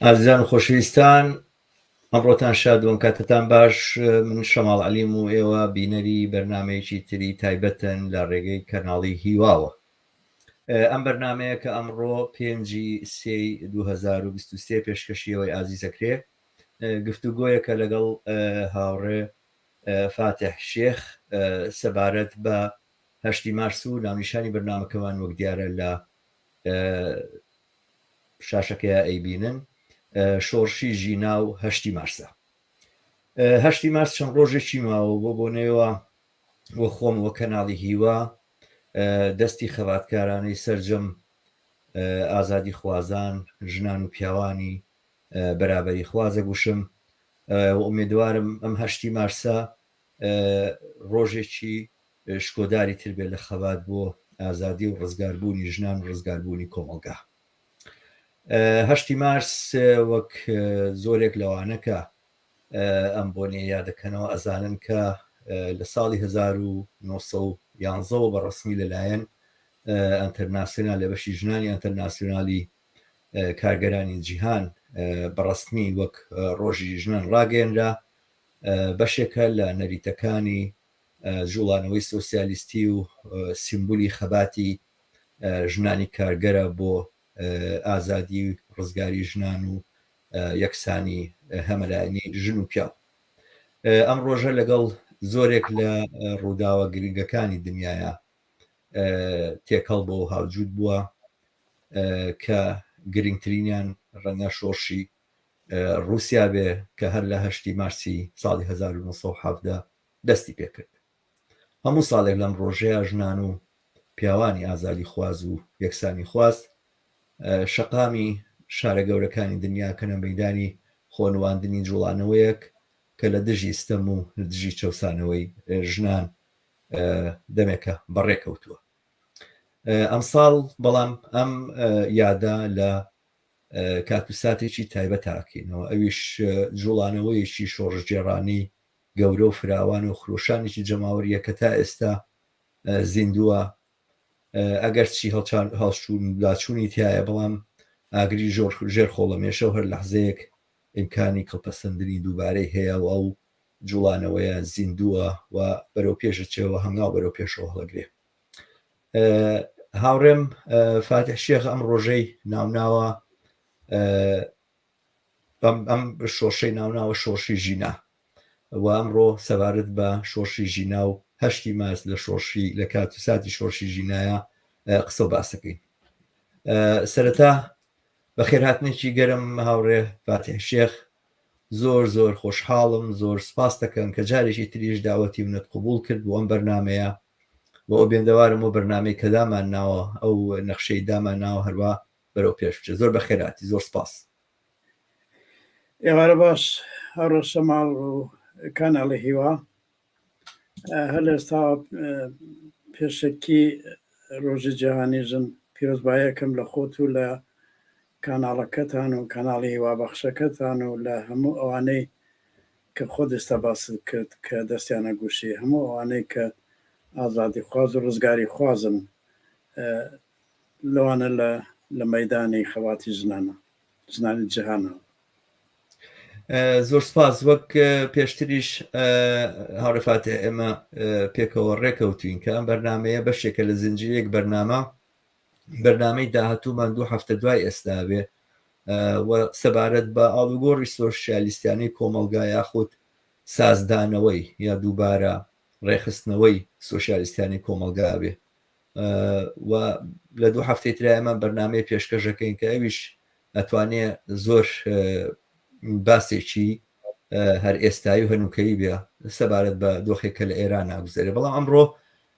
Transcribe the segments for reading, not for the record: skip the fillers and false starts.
ئازیزان و خۆشەویستان ئەمڕۆتان شاد و ئەم کاتەتان باش من شەماڵ عەلیم و ئێوە بینەری بەرنمەیەکی تری تایبەتن لە ڕێگەی کەناڵی هیواوە ئەم بەرنمەیە کە ئەمڕۆ پێنجی سێی 2023 پێشکەشی ئێوەی ئازیزەکرێ گفتوگۆیەکە لەگەڵ هاوڕێ فاتح شێخ سەبارەت بە هەشتی مارس و ناونیشانی بەرنامەکەمان وەک دیارە لە شاشەکەیا ئەیبینن شۆڕشی ژینا و هەشتی مارسە. هەشتی مارس چەند ڕۆژێکی ماوە بۆ بۆنەیەوە وە خۆم وە کەناڵی هیوا دەستی خەباتکارانەی سەرجەم ئازادی خوازان ژنان و پیاوانی بەرابەری خوازە گوشم و ئومێدوارم ئەم هەشتی مارسە ڕۆژێکی شکۆداری تر بێت لە خەبات بۆ ئازادی و ڕزگاربوونی ژنان و ڕزگاربوونی کۆمەڵگا. هەشتی مارس وەک زۆرێک لەوانە کە ئەم بۆنەیە یادەکەنەوە ئەزانن کە لە ساڵی 1911ەوە بە ڕەسمی لەلایەن ئەنتەرناسیۆنال لە بەشی ژنانی ئەنتەرناسیۆنالی کارگەرانی جیهان بە ڕەسمی وەک ڕۆژی ژنان ڕاگەیەنرا بەشێکە لە نەریتەکانی جوڵانەوەی سۆسیالیستی و سیمبولی خەباتی ژنانی کارگەرە بۆ ئازادی و ڕزگاری ژنان و یەکسانی هەمەلایەنی ژن و پیاو. ئەم ڕۆژە لەگەڵ زۆرێک لە ڕووداوە گرنگەکانی دنیایا تێکەڵ بۆ و هاوجووت بووە کە گرنگترینیان ڕەنگە شۆڕشی ڕووسیا بێ کە هەر لە هەشتی مارسی ساڵی 1917 دەستی پێکرد. هەموو ساڵێک لەم ڕۆژەیا ژنان و پیاوانی ئازادیخواز و یەکسانیخواز شەقامی شارە گەورەکانی دنیا کەنە مەیدانی خۆنواندنی جوڵانەوەیەک کە لە دژی ستەم و لە دژی چەوسانەوەی ژنان دەمێکە بەڕێکەوتووە. ئەمساڵ بەڵام ئەم یادە لە کات و ساتێکی تایبەت ئەکەینەوە ئەویش جوڵانەوەیەکی شۆڕشگێڕانی گەورە و فراوان و خرۆشانێکی جەماوەریە کە تا ئێستا زیندووە ئەگەرچی هەڵچوون لاچوونی تایە بەڵام ئاگری ژۆر ژێر خۆڵەمێشە و هەر لەحزەیەک ئیمکانی کڵپەسەندنی دووبارەی هەیە و ئەو جوڵانەوەیە زیندووە و بەرەو پێشەچێەوە هەنگاو بەرەو پێشەوە هەڵەگرێ هاوڕێم فاتح شێخ ئەم ڕۆژەی ناوناوە ئەم شۆڕشەی ناوناوە شۆڕشی ژینا و ئەمڕۆ سەبارەت بە شۆڕشی ژینا و هەشتی مارس لە شۆڕشی لە کات و ساتی شۆڕشی ژینایە قسە و باسەکەین سەرەتا بەخێرهاتنێکی گەرم هاوڕێ فاتح شێخ زۆر زۆر خۆشحاڵم زۆر سپاس دەکەم کە جارێکی تریش داوەتی منت قبول کرد بۆ ئەم بەرنمەیە و ئومێدەوارم بۆ بەرنمەی کە دامان ناوە ئەو نەخشەی دامان ناوە هەروە بەرەو پێش بچێت زۆر بەخێراتی زۆر سپاس. ئێوارە باش هاوڕێ شەماڵ و کاناڵی هیوا هەر لە ئێستا پێشەکی ڕۆژی جیهانی ژن پیرۆزبایەکەم لە خۆت و لە کاناڵەکەتان و کاناڵی هیوا بەخشەکەتان و لە هەموو ئەوانەی کە خۆت ئێستا باست کرد کە دەستیانە گوشی هەموو ئەوانەی کە ئازادیخواز و ڕزگاری خوازن لەوانە لە لە مەیدانی خەباتی ژنانە ژنانی جیهانەوە. زۆر سپاس وەک پێشتریش هاوڕێ فاتح ئێمە پێکەوە ڕێکەوتوین کە ئەم بەرنمەیە بەشێکە لە زنجیرەیەک بەرنامە بەرنامەی داهاتوومان دوو هەفتە دوای ئێستا بێ و سەبارەت بە ئاڵوگۆڕی سۆشیالیستیانەی کۆمەڵگا یاخود سازدانەوەی یا دووبارە ڕێکخستنەوەی سۆشیالیستیانی کۆمەڵگا بێ و لە دوو هەفتەی ترا ئێمە بەرنامەیە پێشکەش دەکەین کە ئەویش ئەتوانێ زۆر باسێکی هەر ئێستایی و هەنووکەیی بێ سەبارەت بە دۆخێک کە لە ئێران ناگوزەرێ بەڵام ئەمڕۆ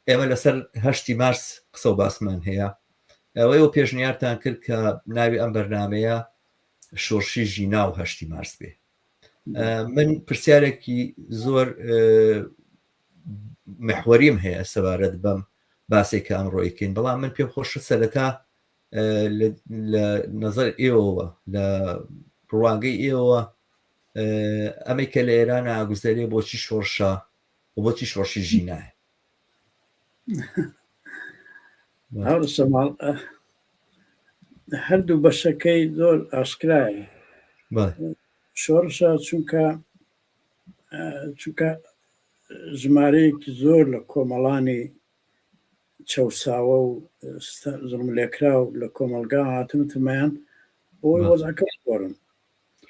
ئێمە لەسەر هەشتی مارس قسە و باسمان هەیە ئەوەی و پێشنیارتان کرد کە ناوی ئەم بەرنمەیە شۆڕشی ژینا و هەشتی مارس بێ من پرسیارێکی زۆر محوەریم هەیە سەبارەت بەم باسێک کە ئەمڕۆ ئەیکەین بەڵام من پێم خۆشە سەرەتا لە نظر ئێوەوە لە ڕوانگەی ئێوە ئەمەی کە لە ئێران ئاگوزەرێ بۆچی شۆڕشە و بۆچی شۆڕشی ژینایە هەردوو بەشەکەی زۆر ئاشکرایە. شۆڕشە چونکە چونکە ژمارەیەکی زۆر لە کۆمەڵانی چەوساوە و زوڵملێکراو لە کۆمەڵگا هاتن و تمایان بۆی وەزعەکە بگۆڕن.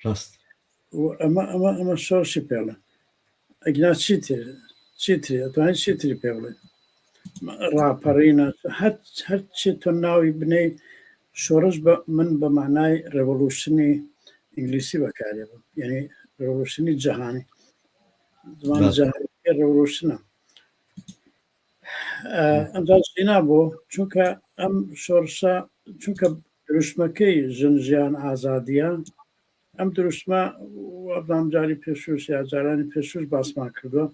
ڕاست. ئەمە ئەمە ئەمە شۆڕشی پێڵە ئەگینا چیتر چیتری ئەتوانین چیتری پێ بڵێ ڕاپەڕینە هەر هەر چی تۆ ناوی بنەی شۆڕش بە من بە معنای revolution ی ئینگلیسی بەکارێ بم یعنی revolution ی جەهانی زمانی جەهانی revolution ە ئەمجا ژینا بۆ چونکە ئەم شۆڕشە چونکە دروشمەکەی ژن ژیان ئازادیە ئەم دروشمە وابزانم جاری پێشوش یا جارانی پێشوش باسمان کردووە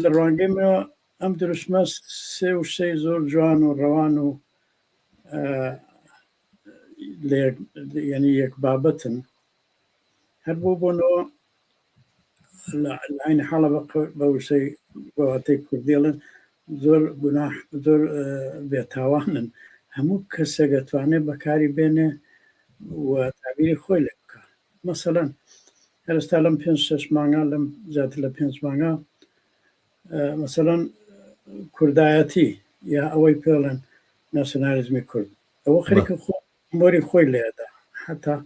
لە ڕوانگەی منەوە ئەم دروشمە سێ وشەی زۆر جوان و ڕەوان و یعنی یەک بابەتن هەر بۆ بۆنەوە لە عەینی حاڵە بە وشەی بە واتەی کوردی ئەڵێن زۆر گوناح زۆر بێتاوانن هەموو کەسێک ئەتوانێ بەکاری بێنێ و تابیری خۆی لێ بکە مەسەلەن هەرستا لەم پێنج شەش مانگا لەم زیاتر لە پێنج مانگا مەسەلەن کوردایەتی یا ئەوەی پێڵێن ناسیۆنالیزمی کورد ئەوە خەریکە خۆ مۆری خۆی لێدا حتا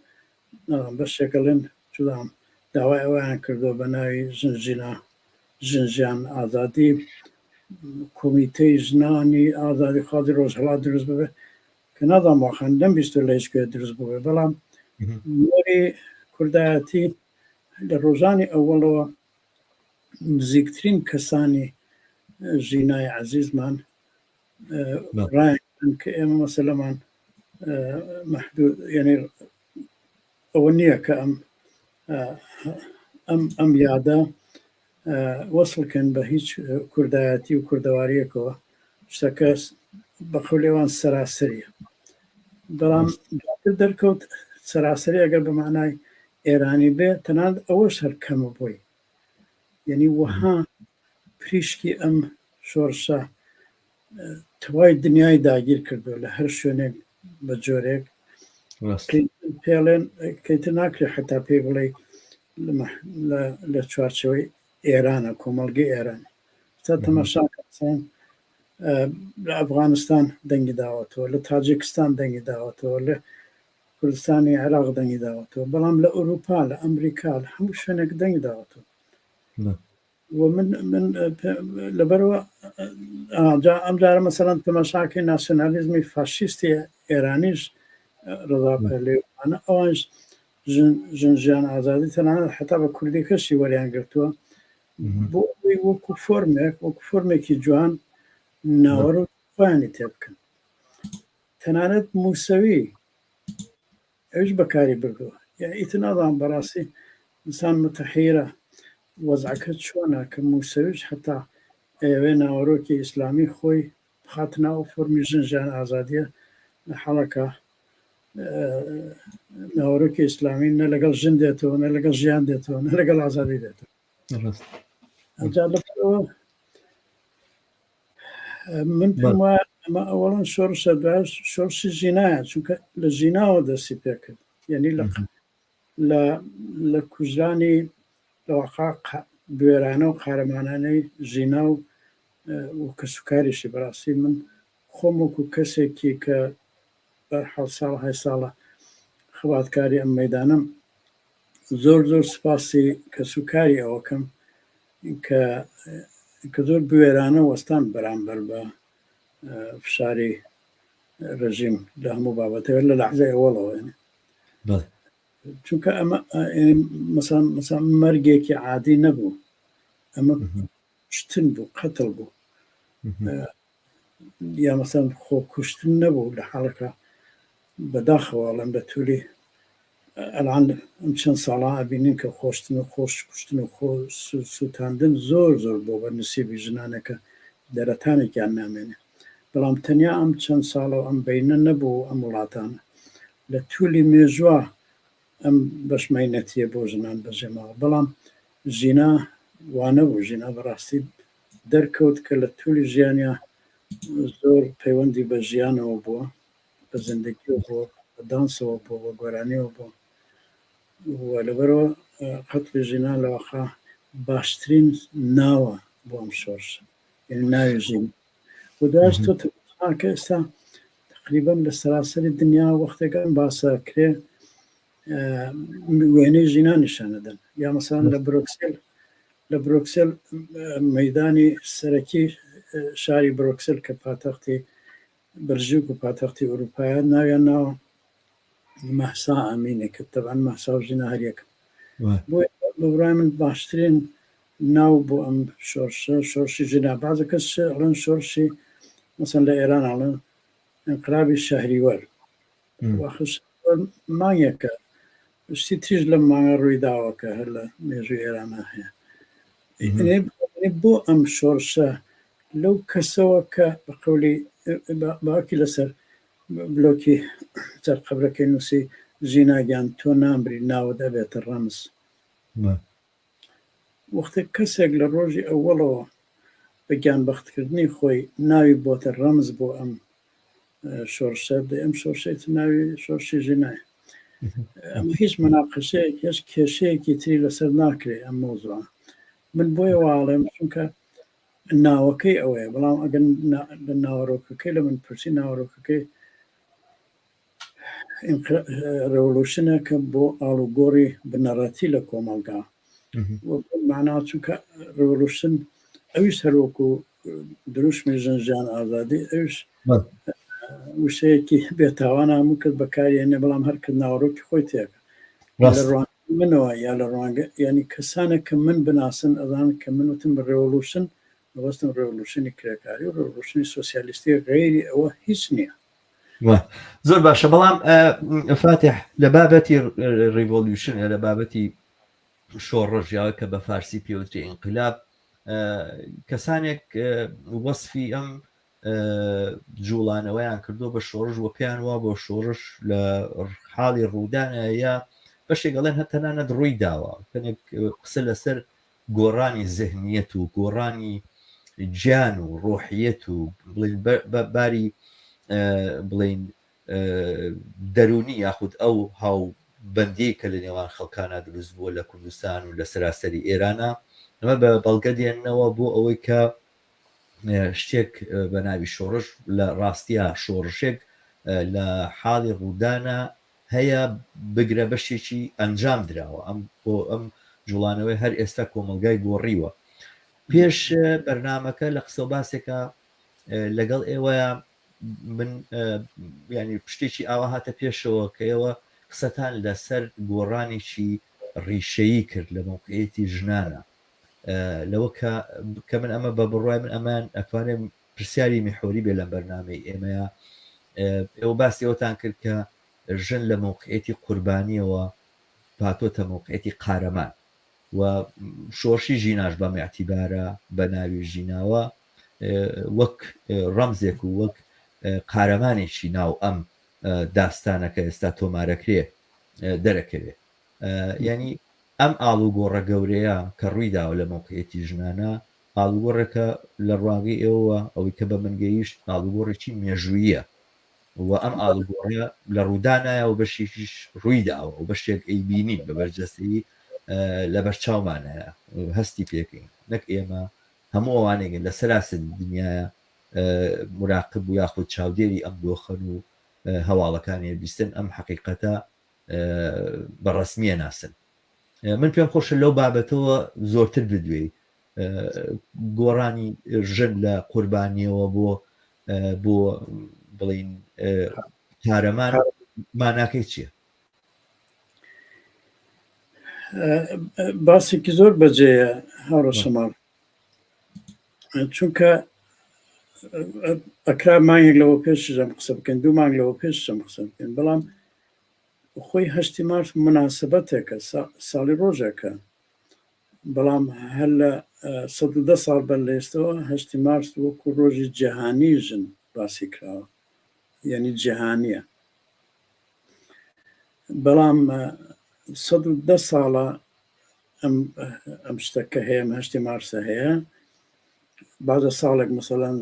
بەشێک ئەڵێن چوزانم داوای ئەوەیان کردووە بە ناوی ژن ژینا ژن ژیان ئازادی کۆمیتەی ژنانی ئازادی خوازی ڕۆژهەڵات دروست ببێ کە نازانم واقعا نەمبیستووە لە هیچ کوێ دروست بووبێ بەڵام مۆری کوردایەتی لە ڕۆژانی ئەوەڵەوە نزیکترین کەسانی ژینای عەزیزمان ڕایان کە ئێمە مەسەلەمان محدود یعنی ئەوە نییە کە ئەم ئەم ئەم یادە وەسڵکەن بە هیچ کوردایەتی و کوردەواریەکەوە شتەکە بە قەولێوان سەراسەریە بەڵام دواتر دەرکەوت سەراسەری ئەگەر بە معنای ئێرانی بێ تەنانەت ئەوەش هەر کەمە بۆی یعنی وەها پریشکی ئەم شۆڕشە تەوای دنیای داگیر کردووە لە هەر شوێنێک بە جۆرێک پێڵێن کەیتر ناکرێت حتا پێی بڵێ لە چوارچەوەی ئێرانە کۆمەڵگەی ئێران تا تەماشاکەسان لە ئەفغانستان دەنگی داوەتەوە لە تاجیکستان دەنگی داوەتەوە لە کوردستانی عێراق دەنگی داوەتەوە بەڵام لە ئەوروپا لە ئەمریکا لە هەموو شوێنێک دەنگی داوەتەوە و من من لەبەرەوە ئەم جارە مەسەلەن تەماشاکەی ناسیۆنالیزمی فاشیستی ئێرانیش ڕەزا پەهلەویانە ئەوانش ژن ژیان ئازادی تەنانەت حتا بە کوردیەکەشی وەریان گرتووە بۆ ئەوەی وەکو فۆرمێک وەکو فۆرمێکی جوان ناوەڕۆک خۆیانی تێ بکەن تەنانەت موسەوی ئەویش بەکاری بردووە یانی ئیتر نازانم بەڕاستی ئینسان متحیرە وەزعەکە چۆنە کە موسەویش حتا ئەیەوێ ناوەرۆکی ئیسلامی خۆی بخاتە ناو فۆرمی ژن ژیان ئازادیە لە حاڵەکە ناوەرۆکی ئیسلامی نە لەگەڵ ژن دێتەوە نە لەگەڵ ژیان دێتەوە نە لەگەڵ ئازادی دێتەوە ئەجا لەبەرئەوە من پێم وایە ئەمە ئەوەڵەن شۆڕشە دوای شۆڕشی ژینایە چونکە لە ژیناوە دەستی پێکرد یعنی لە لە لە کوژرانی لەواقع بوێرانە و قارەمانانەی ژینا و و کەسوکاریشی بەڕاستی من خۆم وەکو کەسێکی کە بەرحاڵ ساڵهای ساڵە خەباتکاری ئەم مەدانم زۆر زۆر سپاسی کەسوکاری ئەوەکەم کە کە زۆر بوێرانە وەستان بەرامبەر بە فشاری ڕژیم لە هەموو بابەتەوە لە لەحزەی ئەوەڵەوە چونکە ئەمە مەسان مەسان مەرگێکی عادی نەبوو ئەمە شتن بوو قەتڵ بوو یا مەسەن خۆکوشتن نەبوو لە حاڵەکە بەداخەوە ئەڵێم لە تولی ئەلان ئەم چەند ساڵە ئەبینین کە خۆشتن و خۆش کوشتن و خۆ سووتاندن زۆر زۆر بۆ بە نسیبی ژنانەکە دەرەتانێکیان نامێنێ بەڵام تەنیا ئەم چەند ساڵە و ئەم بینە نەبوو ئەم وڵاتانە لە تولی مێژوە ئەم بەش مەینەتیە بۆ ژنان بەجێماوە بەڵام ژینا وانەبوو ژینا بەڕاستی دەرکەوت کە لە تولی ژیانیا زۆر پەیوەندی بە ژیانەوە بووە، بە زیندەگیەوە بووە، بە دانسەوە بووە، بە گۆرانیەوە بووە. و لەبەرەوە قەتڵی ژینا لە واقع باشترین ناوە بۆ ئەم شۆڕشە یعنی ناوی ژین و دواش تۆ کە ئێستا تقریبا لە سەراسەری دنیا وەختێک ئەم باسە کرێ وێنەی ژینا نیشانەدەن یا مەسەلەن لە برۆکسل لە برۆکسل مەدانی سەرەکی شاری برۆکسل کە پاتەختی بەلژیک و پاتەختی ئوروپایە ناویان ناوە مەهسا ئەمینی کە تەبعەن مەهسا و ژینا هەر یەکن. بۆیە بە بڕوای من باشترین ناو بۆ ئەم شۆڕشە شۆڕشی ژینا. بەعزە کەس ئەڵێن شۆڕشی مەسەن لە ئێران ئەڵێن ئینقلابی شەهریوەر. واخر شەهریوەر مانگێکە شتی تریش لەم مانگە ڕووی داوە کە هەر لە مێژووی ئێرانە هەیە. بۆ ئەم شۆڕشە لەو کەسەوە کە بە قەولی باوکی لەسەر بلۆکی سەر قەبرەکەی نووسی ژینا گیان تۆ نامری ناوت ئەبێتە ڕەمز. وەختێک کەسێک لە ڕۆژی ئەوەڵەوە بە گیانبەختکردنی خۆی ناوی بۆتە ڕەمز بۆ ئەم شۆڕشە، دەی ئەم شۆڕشە ئیتر ناوی شۆڕشی ژینایە. ئەمە هیچ موناقەشەیەک هیچ کێشەیەکی تری لەسەر ناکرێ ئەم مەوزوعە. من بۆیە وا ئەڵێم چونکە ناوەکەی ئەوەیە، بەڵام ئەگەر لە ناوەرۆکەکەی لە من پرسی ناوەرۆکەکەی ڕێوڵوشنە کە بۆ ئاڵوگۆڕی بنەڕەتی لە کۆمەڵگا مانا چونکە ڕێوڵوشن ئەویش هەروەکو دروشمی ژن ژیان ئازادی ئەویش وشەیەکی بێتاوانە هەموو کەس بەکاریێنێ بەڵام هەر کە ناوەڕۆکی خۆی تێکە لە ڕوانگەی منەوە یا لە ڕوانگە یانی کەسانێک کە من بناسن ئەزانن کە من وتم ڕێوڵوشن مەبەستم ڕێوڵوشنی کرێکاری و ڕێوڵوشنی سۆسیالیستی غەیری ئەوە هیچ نییە. زۆر باشە بەڵام فاتح لە بابەتی ڕیڤۆلوشن لە بابەتی شۆڕش یا کە بە فارسی پێوتری ئینقلاب کەسانێک وەسفی ئەم جوڵانەوەیان کردووە بە شۆڕش و پێیان وا بۆ شۆڕش لە حاڵی ڕوودانە یا بەشێک ئەڵێن هەر تەنانەت ڕووی داوە کەنێک قسە لەسەر گۆڕانی زهنیەت و گۆڕانی گیان و ڕۆحیەت و بڵێن باری بڵێن دەروونی یاخود ئەو هاو بەندیەی کە لە نێوان خەڵکانا دروست بووە لە کوردستان و لە سەراسەری ئێرانە ئەمە بە بەڵگە دێننەوە بۆ ئەوەی کە شتێک بە ناوی شۆڕش لە ڕاستیا شۆڕشێک لە حاڵی ڕوودانە هەیە بگرە بەشێکی ئەنجام دراوە ئەم بۆ ئەم جوڵانەوەی هەر ئێستا کۆمەڵگای گۆڕیوە پێش بەرنمەکە لە قسە و باسێکە لەگەڵ ئێوەیە من ینی پشتێکی ئاوا هاتە پێشەوە کە ئێوە قسەتان لەسەر گۆڕانێکی ڕیشەیی کرد لە مەوقعیەتی ژنانە لەوە کە کە من ئەمە بە بڕوای من ئەمان ئەتوانێت پرسیاری میحوەری بێ لەم بەرنامەی ئێمەیە ئێوە باسی ئەوتان کرد کە ژن لە مەوقعیەتی قوربانیەوە هاتۆتە مەوقعیەتی قارەمان و شۆڕشی ژیناش بەم ئیعتیبارە بە ناوی ژیناوە وەک ڕەمزێک و وەک قارەمانێکی ناو ئەم داستانە کە ئێستا تۆمارەکرێ دەرەکەوێ یعنی ئەم ئاڵوگۆڕە گەورەیە کە ڕوویداوە لە مەوقعیەتی ژنانە ئاڵوگۆڕێکە لە ڕوانگەی ئێوەوە ئەوەی کە بە من گەیشت ئاڵوگۆڕێکی مێژووییە و ئەم ئاڵوگۆڕە لە ڕوودانایە و بەشێکیش ڕووی داوە و بەشێک ئەیبینین بە بەرجەستەیی لەبەر چاومانایە هەستی پێکەین نەک ئێمە هەموو ئەوانێکن لە سەراسەری دنیاە مراقب و یاخود چاودێری ئەم دۆخەن و هەواڵەکانی بیستن ئەم حەقیقەتە بە ڕەسمیە ناسن من پێم خۆشە لەو بابەتەوە زۆرتر بدوێی گۆڕانی ژن لە قوربانیەوە بۆ بۆ بڵین قارەمان ماناکەی چییە؟ باسێکی زۆر بەجێیە هاوڕێ شەماڵ چونکە ئەکرا مانگێک لەوە پێش ئەم قسە بکەن دوو مانگ لەوە پێش ئەم قسە بکەن بەڵام خۆی هەشتی مارس مناسبەتێکە ساڵی ڕۆژێکە بەڵام هەر لە 110 ساڵ بەر لە ئێستەوە هەشتی مارس وەکو ڕۆژی جیهانی ژن باسی کراوە یعنی جیهانیە بەڵام 110 ساڵە ئەم ئەم شتە کە هەیە ئەم هەشتی مارسە هەیە بازە ساڵێک مەسەلەن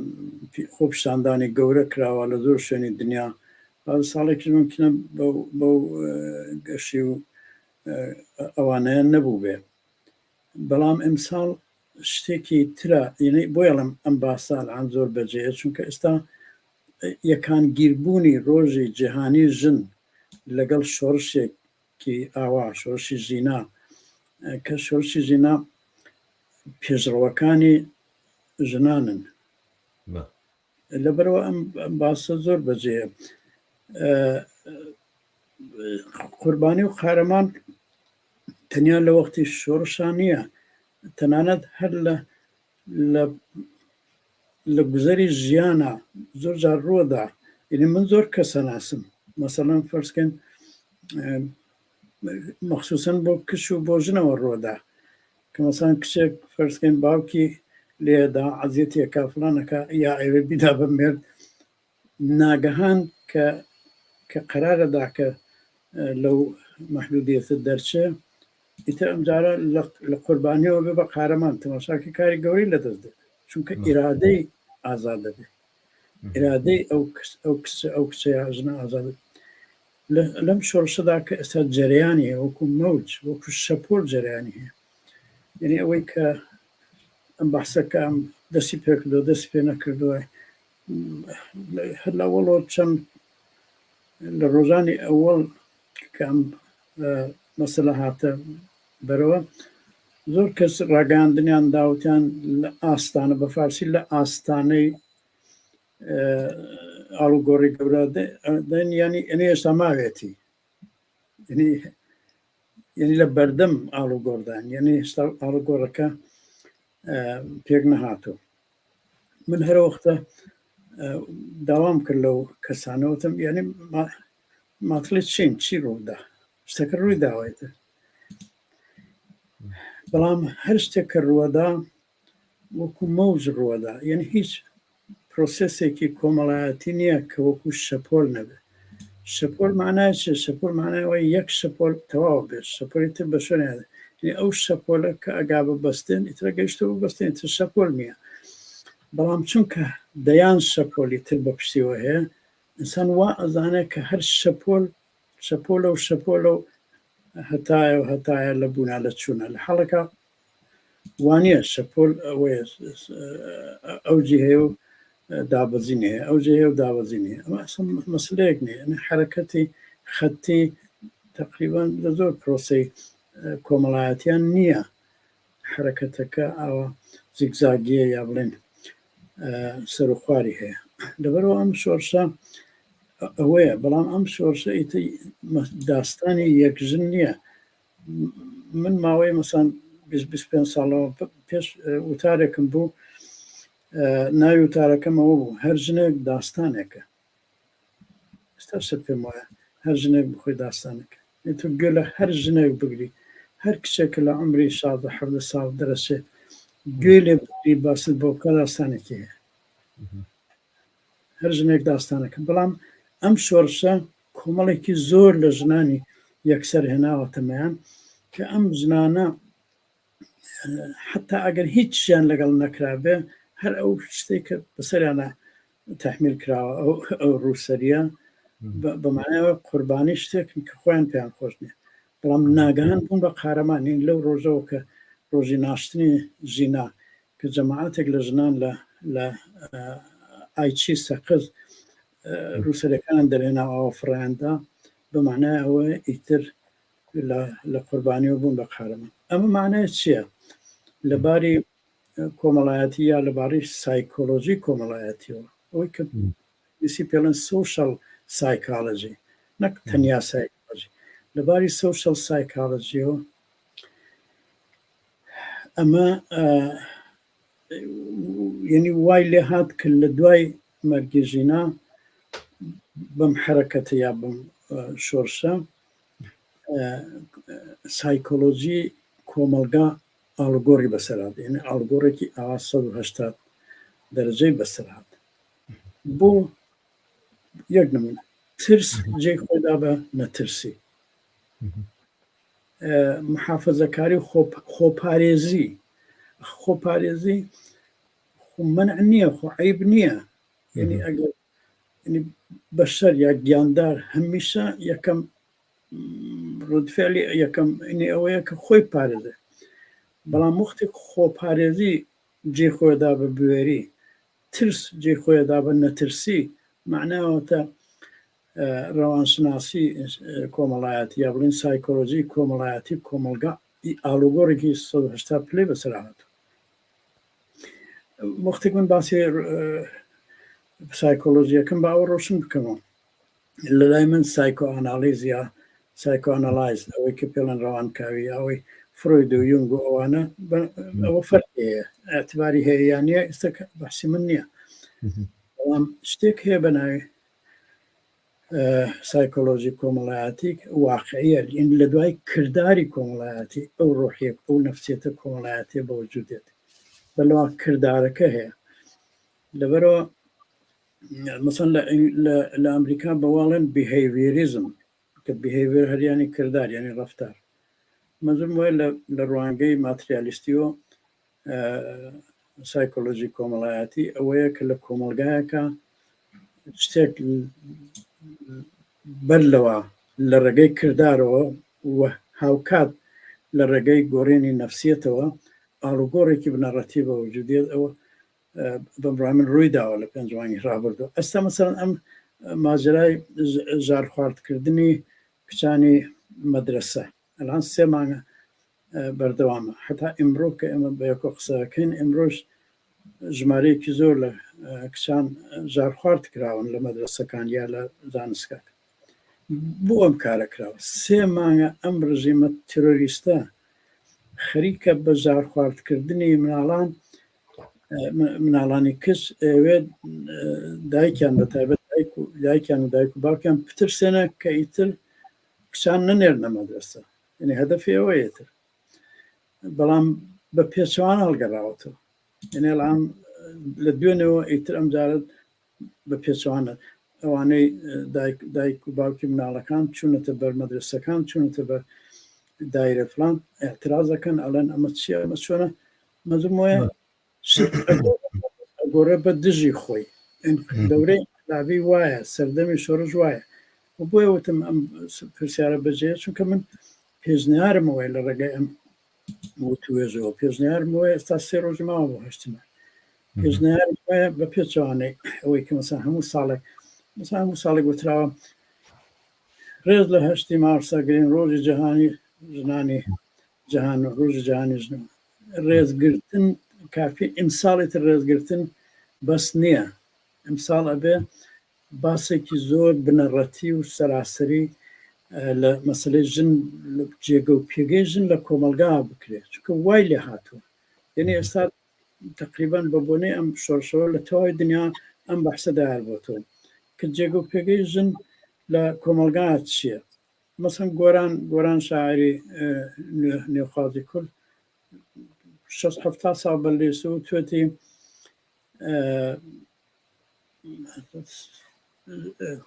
خۆپیشاندانی گەورە کراوە لە زۆر شوێنی دنیا بازە ساڵێکیش ممکنە بەو گەشی و ئەوانەیان نەبوو بێ بەڵام ئەمساڵ شتێکی ترە یعنی بۆ ئەڵێم ئەم باسە الان زۆر بەجێیە چونکە ئێستا یەکانگیربوونی ڕۆژی جیهانی ژن لەگەڵ شۆڕشێکی ئاوا شۆڕشی ژینا کە شۆڕشی ژینا پێشڕەوەکانی ژنانن لەبەرەوە ئەم باسە زۆر بەجێیە قوربانی و قارەمان تەنیا لە وەختی شۆڕشا نییە تەنانەت هەر لە لە لە گوزەری ژیانە زۆر جار ڕووەدا یعنی من زۆر کەسە ناسم مەسەڵەن فەرزکەن مەخصوصەن بۆ کچ و بۆ ژنەوە ڕووەدا کە مەسەڵەن کچێک فەرزکەین باوکی لێدا عەزیەتێکا فڵانەکە یا ئەوێ بیدا بە مێرد ناگەهان کە کە قەرارەدا کە لەو مەحدودیەتە دەرچێ ئیتر ئەمجارە لە قوربانیەوە بێ بە قارەمان تەماشاکە کاری گەورەی لەدەست دێت چونکە ئیرادەی ئازاد دەبێت ئیرادەی ئەو ئەو کچ ئەو کچە یا ژنە ئازاد لەم شۆڕشەدا کە ئێستا جەرەیانی هەیە وەکو مەوج وەکو شەپۆل جەرەیانی هەیە یعنی ئەوەی کە ئەم بەحسەکە ئەم دەستی پێکردو دەستی پێ نەکردووە هەر لە ئەوەڵەوە چەند لە ڕۆژانی ئەوەڵ کە ئەم مەسەلە هاتە بەرەوە زۆر کەس ڕاگەیاندنیان داوتیان لە ئاستانە بە فارسی لە ئاستانەی ئاڵوگۆڕی گەورە دەن ینی ئەنی ئێستا ماوێتی یعنی لە بەردەم ئاڵوگۆڕدان یعنی هێشتا ئاڵوگۆڕەکە پێک نەهاتوو من هەرەوەختە داوام کرد لەو کەسانەوەتم یعنی ماتڵی چین چی ڕوودا شتەکە ڕووی داوایتر بەڵام هەر شتێک کە ڕووەدا وەکو مەوج ڕووەدا یعنی هیچ پرۆسێسێکی کۆمەڵایەتی نییە کە وەکو شەپۆل نەبێت شەپۆل معنای چیە شەپۆل معنای ئەوەیە یەک شەپۆل تەواو بێت شەپۆلی تر بە شوێنیان یعنی ئەو شەپۆلە کە ئەگا بە بەستێن ئیتر گەیشتە بە بەستێن ئیتر شەپۆل نییە بەڵام چونکە دەیان شەپۆلی تر بە پشتیوە هەیە ئینسان وا ئەزانێت کە هەر شەپۆل شەپۆلە و شەپۆلە و هەتایە و هەتایە لە بوونا لە چوونە لە حاڵێکا وانە شەپۆل ئەوەیە ئەوجی هەیە و دابەزینی هەیە ئەوجی هەیە و دابەزینی هەیە ئەمە ئەسڵ مەسلەیەک نییە یعنی حەرەکەتی خەتی تقریبا لە زۆر پرۆسەی کۆمەڵایەتیان نییە حەرەکەتەکە ئاوا زیگزاگیە یا بڵێن سەروخواری هەیە لەبەرەوە ئەم شۆرشە ئەوەیە بەڵام ئەم شۆرشە ئیتر داستانی یەک ژن نییە من ماوەی مەسان 25 ساڵەوە پێش وتارێکم بوو ناوی وتارەکەمەوە بوو هەر ژنێک داستانێکە ئێستا شت پێم وایە هەر ژنێک بخۆی داستانێکە تۆ گوێ لە هەر ژنێک بگری هەر کچێک کە لە عمری 16 17 ساڵ دەرەچێ گوێ لێ بگری باست بۆ بکە داستانێکی هەیە هەر ژنێک داستانەکە بەڵام ئەم شۆڕشە کۆمەڵێکی زۆر لە ژنانی یەکسەر هێناوەتە مەیان کە ئەم ژنانە حتا ئەگەر هیچیان لەگەڵ نەکرابێ هەر ئەو شتێک کە بەسەریانە تحمیل کراوە ئەو ئەو ڕووسەریە بەمانەوە قوربانی شتێکن کە خۆیان پێیان خۆش نییە بەڵام ناگەهان بوون بە قارەمانین لەو ڕۆژەوە کە ڕۆژی ناشتنی ژینا کە جەماعەتێک لە ژنان لە لە ئایچی سەقز ڕووسەرەکان دەرهێنا ئاوە فڕیاندا بە معنای ئەوە ئیتر لە قوربانیەوە بوون بە قارەمان ئەمە معنای چییە؟ لە باری کۆمەڵایەتی یا لە باری سایکۆلۆژی کۆمەڵایەتیەوە ئەوەی کە ئینگلیسی پێڵێن social psychology نەک تەنیا سایکۆلۆژی لە باری social psychology یەوە ئەمە یعنی وای لێ هات کە لە دوای مەرگی ژینا بەم حرەکەتە یا بەم شۆرشە سایکۆلۆژی کۆمەڵگا ئاڵوگۆڕی بەسەر هات یعنی ئاڵوگۆڕێکی ئاوا 180 دەرەجەی بەسەر هات بۆ یەک نمونە ترس جێی خۆیدا بە نەترسی محافزەکاری و خۆپارێزی خۆپارێزی منع نییە خۆ عیب نییە یعنی ئەگەر بەشەر یا گیاندار هەمیشە یەکەم. ڕەدفعلی یەکەم ئینی ئەوەیە کە خۆی پارێزێ. بەڵام وەختێک خۆپارێزی جێی خۆی دا بە بوێری، ترس جێی خۆی دا بە نەترسی، مەعنای ئەوەتە ڕەوانشناسی کۆمەڵایەتی یا بڵێین سایکۆلۆژی کۆمەڵایەتی کۆمەڵگا ئاڵوگۆڕێکی 180 پلەی بەسەر هاتوو. وەختێک من باسی سایکۆلۆژیەکەم بە ئەوە ڕۆشن بکەمەوە لە لای من سایکۆئانالیز یا psychoanalyze ئەوەی کە پێڵێن ڕەوانکاوی ئەوەی فرۆید و یونگ و ئەوانە ئەوە فەرقی هەیە ئیعتباری هەیە یان نییە ئێستا بەحسی من نییە بەڵام شتێک هەیە بە ناوی سایکۆلۆژی کۆمەڵایەتی واقعیە لە دوای کرداری کۆمەڵایەتی ئەو ڕۆحیەک ئەو نەفسیەتە کۆمەڵایەتی بە وجود دێت بەلەوە کردارەکە هەیە لەبەرەوە مەسەن لە ئەمریکا بەواڵێن behaviorism کە behavior هەریانی کردار یعنی ڕفتار مەزم وایە لە ڕوانگەی ماتریالیستیەوە سایکۆلۆژی کۆمەڵایەتی ئەوەیە کە لە کۆمەڵگایەکە شتێک بەر لەوە لە ڕێگەی کردارەوە و هاوکات لە ڕێگەی گۆڕینی نەفسیەتەوە ئاڵوگۆڕێکی بنەڕەتی بە وجود دێت ئەوە بەم ڕای من ڕووی داوە لە پێنج مانگی ڕابردوو ئێستا مەسەلەن ئەم ماجرای ژارخواردکردنی کچانی مەدرەسە ئەلان سێ مانگە بەردەوامە هەتا ئیمڕۆ کە ئێمە بە یەکۆ قسەکەین ئیمڕۆش ژمارەیەکی زۆر لە کچان ژارخوارد کراون لە مەدرەسەکان یا لە زانستگاکە بۆ ئەم کارە کراوە سێ مانگە ئەم ڕژیمە ترۆریستە خەریکە بە ژارخواردکردنی مناڵان مناڵانی کچ ئەوێت دایکیان بە تایبەت دایکیان و دایک و باوکیان پترسێنە کە ئیتر کچان نەنێرنە مەدرەسە یعنی هەدەفی ئەوەیە تر بەڵام بە پێچەوان هەڵگەڕاوەتەوە یعنی ئەڵام لە دوێنەوە ئیتر ئەم جارە بە پێچەوانە ئەوانەی دایک دایک و باوکی مناڵەکان چوونەتە بەر مەدرسەکان چوونەتە بەر دایرە فلان اعتراض دەکەن ئەڵێن ئەمە چییە ئەمە چۆنە مەزم وایە شت ئەگۆڕێ بە دژی خۆی دەورەی ئینقلابی وایە سەردەمی شۆڕش وایە و بۆیە وتم ئەم پرسیارە بەجێیە چونکە من پێشنیارم ئەوەیە لە ڕێگای ئەم وتوێژەوە پێشنیارم ئەوەیە ئێستا سێ ڕۆژ ماوە بۆ هەشتمە پێشنیارم ئەوەیە بە پێچەوانەی ئەوەی کە مەسەن هەموو ساڵێک مەسەن هەموو ساڵێک وتراوە ڕێز لە هەشتی مارسە گرین ڕۆژی جیهانی ژنانی جەهان و ڕۆژی جەهانی ژن ڕێزگرتن کافی ئیمساڵی تر ڕێزگرتن بەس نییە ئیمساڵ ئەبێ باسێکی زۆر بنەڕەتی و سەراسەری لە مەسلەی ژن جێگە و پێگەی ژن لە کۆمەڵگا بکرێت چونکە وای لێ هاتووە یعنی ئێستا تقریبان بە بۆنەی ئەم شۆڕشەوە لە تەواوی دنیا ئەم بەحسە دایار بۆتەوە کە جێگە و پێگەی ژن لە کۆمەڵگا چییە مەسەن گۆران گۆران شاعری نوێخوازی کورد شەست حەفتا ساڵ بەر لە ئێستا وتوێتی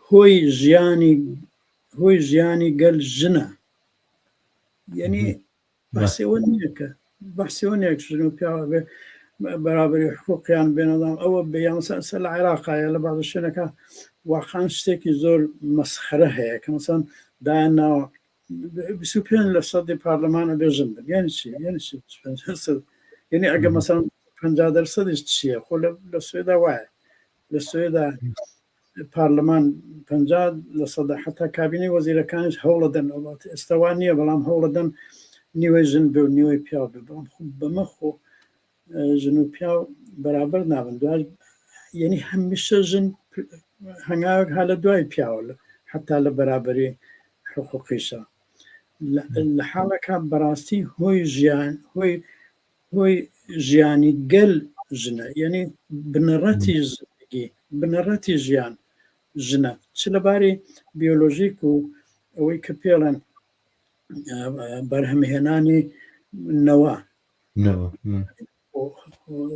هۆی ژیانی هۆی ژیانی گەل ژنە یعنی بەحسی ئەوە نییە کە بەحسی ئەوە نییە ژن و پیاو بێ بەرابەری حقوقیان بێنەدام ئەوە بێ یان مەسەن ئێستا لە عێراقایە لە بەعض شوێنەکە واقعا شتێکی زۆر مەسخەرە هەیە کە مەسەن دایان ناوە 25 لە سەدی پارلەمان ئەبێ ژن بن یعنی چی یعنی چی 25 لە سەد؟ یعنی ئەگە مەسەن 50 دەرسەدیش چییە خۆ لە سوێدا وایە لە سوێدا پارلەمان 50 لە سەدا حتا کابینەی وەزیرەکانیش هەوڵەدەن ئەوڵات ئێستا وا نییە بەڵام هەوڵەدەن نیوەی ژن بێ و نیوەی پیاو بێ بەڵام خۆ بەمە خۆ ژن و پیاو بەرابەر نابن دوای یعنی هەمیشە ژن هەنگاوێک ها لە دوای پیاوە حتا لە بەرابەری حقوقیشە لە حاڵەکە بەڕاستی هۆی ژیان هۆی هۆی ژیانی گەل ژنە یعنی بنەڕەتی زندگی بنەڕەتی ژیان ژنە چ لەباری بیۆلۆژیک و ئەوەی کە پێڵێن بەرهەمهێنانی نەوە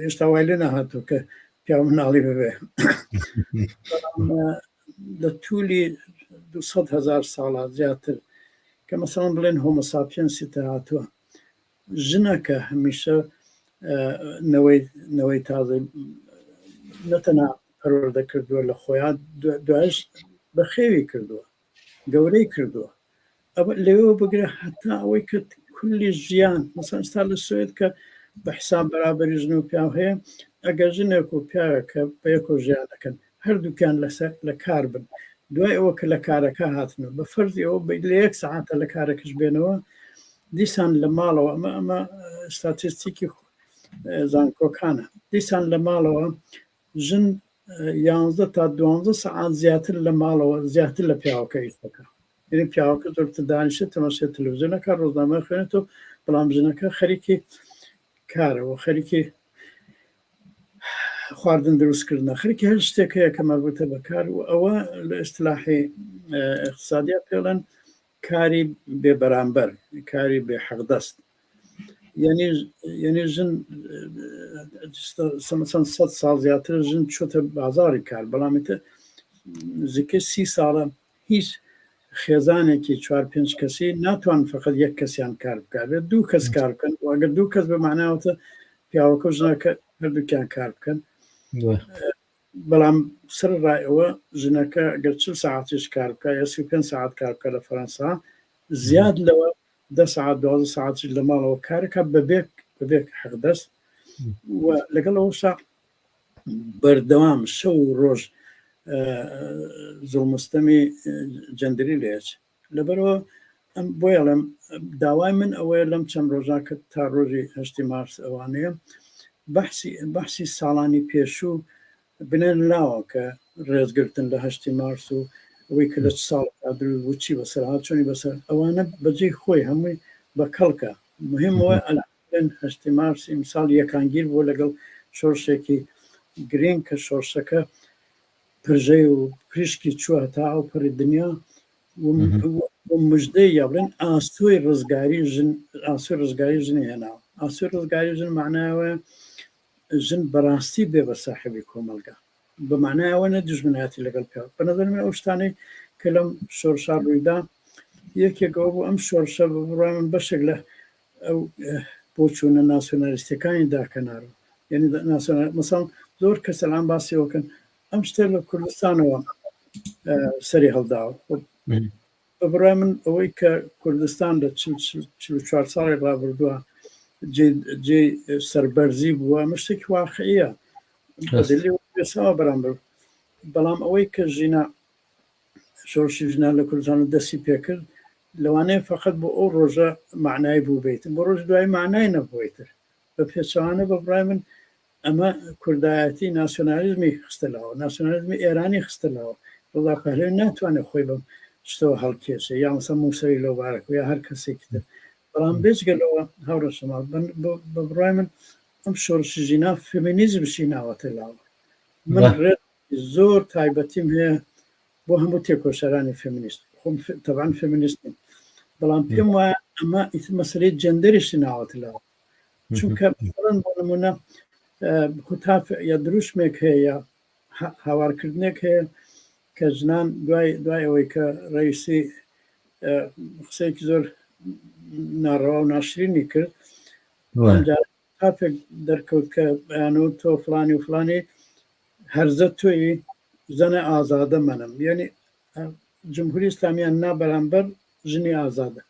هێشتا وای لێ نەهاتوو کە پیاو مناڵی ببێ لە تولی 200 هزار ساڵە زیاتر کە مەسەڵەن بڵێن هۆمۆساپیەنسی هاتووە ژنە کە هەمیشە نەوەی نەوەی تازەی نەتەنها پەروەردە کردووە لە خۆیان دوایش بەخێوی کردووە گەورەی کردووە. ئەوە لەوێوە بگرە هەتا ئەوەی کە کولی ژیان مەسەن ئستا لە سوێد کە بە حساب بەرابەری ژن و پیاو هەیە ئەگەر ژنێک و پیاوێک کە بەیەکەوە ژیان دەکەن هەردووکیان لەسەر لە کار بن دوای ئەوە کە لە کارەکە هاتنەوە بە فەرزی ئەوە لە یەک سەعاتە لە کارەکەش بێنەوە دیسان لە ماڵەوە ئەمە ئەمە ستاتیستیکی زانکۆکانە دیسان لە ماڵەوە ژن یانزە تا دوانزە سەعات زیاتر لە ماڵەوە زیاتر لە پیاوەکە ئیش دەکا یعنی پیاوەکە زۆرتر دانیشێت تەماشای تەلەڤزیۆنەکە ڕۆژنامە خوێنێتەوە بەڵام ژنەکە خەریکی کارەوە خەریکی خواردن دروستکردنە خەریکی هەر شتێک هەیە کە مەربوتە بە کار و ئەوە لە ئیستلاحی اقتصادیە پێڵێن کاری بێ بەرامبەر کاری بێ حەقدەست یعنی یعنی ژن چەند سەد ساڵ زیاتر ژن چۆتە بازاری کار بەڵام ئیتر نزیکەی سی ساڵە هیچ خێزانێکی چوار پێنج کەسی ناتوان فقط یەک کەسیان کار بکات بێت دوو کەس کار بکەن و ئەگەر دوو کەس بە معناوەتە پیاوەکە و ژنەکە هەردووکیان کار بکەن بەڵام سەر ڕای ئەوە ژنەکە گەر چل ساعتیش کار بکە یا 35 ساعت کار بکە لە فەرەنسا زیاد لەوە دە ساعت دوازدە ساعتیش لە ماڵەوە کارەکە بەبێ بەبێ حەقدەست و لەگەڵ ئەوشا بەردەوام شەو و ڕۆژ زوڵمستەمی جەندری لێچ لەبەرەوە ئەم بۆیەڵێم داوای من ئەوەیە لەم چەند ڕۆژا کە تا ڕۆژی هەشتی مارس ئەوانەیە بەحسی بەحسی ساڵانی پێشوو بنێن لاوە کە ڕێزگرتن لە هەشتی مارس و ئەوەی کە لە چ ساڵێکا دروست بوو چی بەسەر هات چۆنی بەسەر ئەوانە بەجێی خۆی هەمووی بە کەڵکە مهم ئەوەیە ئەلان هەشتی مارس ئیمساڵ یەکانگیر بووە لەگەڵ شۆڕشێکی گرینگ کە شۆڕشەکە پرژەی و پریشکی چووە هەتا ئەو پەڕی دنیا و مژدەی یا بڵێن ئاسۆی ڕزگاری ژن ئاسۆی ڕزگاری ژنی هێناوە ئاسۆی ڕزگاری ژن معناوە ژن بەڕاستی بێ بە ساحێبی کۆمەڵگا بە معنای ئەوە نە دوژمنایەتی لەگەڵ پیاو بە نظر من ئەو شتانەی کە لەم شۆڕشا ڕوویدا یەکێک ئەوە بوو ئەم شۆڕشە بە بڕوای من بەشێک لە ئەو بۆچوونە ناسیۆنالیستەکانی داکەنارەوە یعنی ناسیۆنال مەسەڵەن زۆر کەس ئەلان باسی ئەوە کەن ئەم شتە لە کوردستانەوە سەری هەڵداوە بە بڕای من ئەوەی کە کوردستان لە 44 ساڵی ڕابردووە جێ سەربەرزی بووە ئەمە شتێکی واقعیە بەدلی بەرامبەر بەڵام ئەوەی کە ژینا شۆڕشی ژنان لە کوردستان دەستی پێکرد لەوانەیە فقط بۆ ئەو ڕۆژە معنای بوو بیت بۆ ڕۆژ دوای معنای نەبوویتر بە پێچەوانە بە بڕای من ئەمە کوردایەتی ناسیۆنالیزمی خستە لاوە، ناسیۆنالیزمی ئێرانی خستە لاوە. ڕەزا پەهلەوی ناتوانێت خۆی بەم شتەوە هەڵکێشێ یا مەسەڵەن موسەوی لەو بارەکەوە یا هەر کەسێکی تر. بەڵام بێجگە لەوە هاوڕێ شەماڵ بە بڕوای من ئەم شۆڕشی ژینا فێمینیزمشی ناوەتە لاوە. من ڕێز زۆر تایبەتیم هەیە بۆ هەموو تێکۆشەرانی فێمینیست، خۆم تەبعەن فێمینیست نیم، بەڵام پێم وایە ئەمە ئیتر مەسەلەی جێندەریشی ناوەتە لاوە. چونکە بڵێن بۆ نمونە هتاف یا دروشمێک هەیە یا هاوارکردنێک هەیە کە ژنان دوای دوای ئەوەی کە ڕئیسی قسەیەکی زۆر ناڕەوا و ناشرینی کرد هتافێک دەرکەوت کە ئەیانەوە تۆ فلانی و فلانی هەرزە تۆی زەنە ئازادە منم یعنی جمهوری ئیسلامیان نا بەرامبەر ژنی ئازادە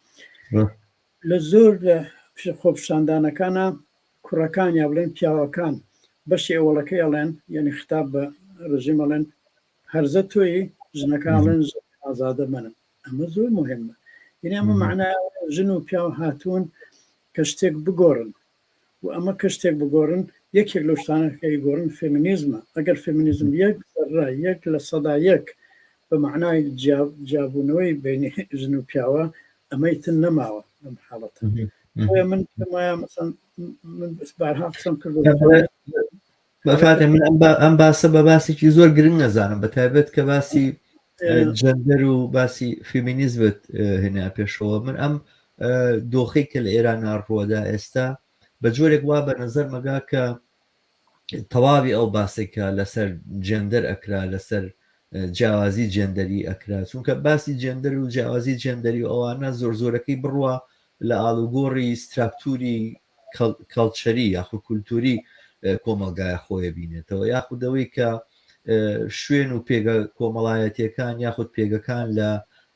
لە زۆر لە خۆپیشاندانەکانا کوڕەکان یا بڵێن پیاوەکان بەشی ئەوەڵەکەی ئەڵێن یعنی خطاب بە ڕژیم ئەڵێن هەرزە تۆی ژنەکان ئەڵێن ژن ئازادە منم ئەمە زۆر مهمە یعنی ئەمە معنای ژن و پیاو هاتوون کە شتێک بگۆڕن و ئەمە کە شتێک بگۆڕن یەکێک لەو شتانە کە ئەیگۆڕن فێمینیزمە ئەگەر فێمینیزم یەک زەڕە یەک لە سەدا یەک بە مەعنای جیابوونەوەی بینی ژن و پیاوە ئەمەی تر نەماوە لەم حاڵەتە بۆیە من پێم وایە مەسەن من بارها قسەم کردو فاتح من ئەم باسە بە باسێکی زۆر گرنگ نەزانم بە تایبەت کە باسی جەندەر و باسی فێمینیزمت هێنا پێشەوە من ئەم دۆخی کە لە ئێران ڕووەدا ئێستا بە جۆرێک وا بە نظر مەگا کە تەواوی ئەو باسێکە لەسەر جێندەر ئەکرا لەسەر جیاوازی جێندەری ئەکرا چونکە باسی جێندەر و جیاوازی جێندەری و ئەوانە زۆر زۆرەکەی بڕوا لە ئاڵوگۆڕی ستراکتوری کەڵچەری یاخود کولتوری کۆمەڵگایە خۆیە بینێتەوە یاخود ئەوەی کە شوێن و پێگە کۆمەڵایەتیەکان یاخود پێگەکان لە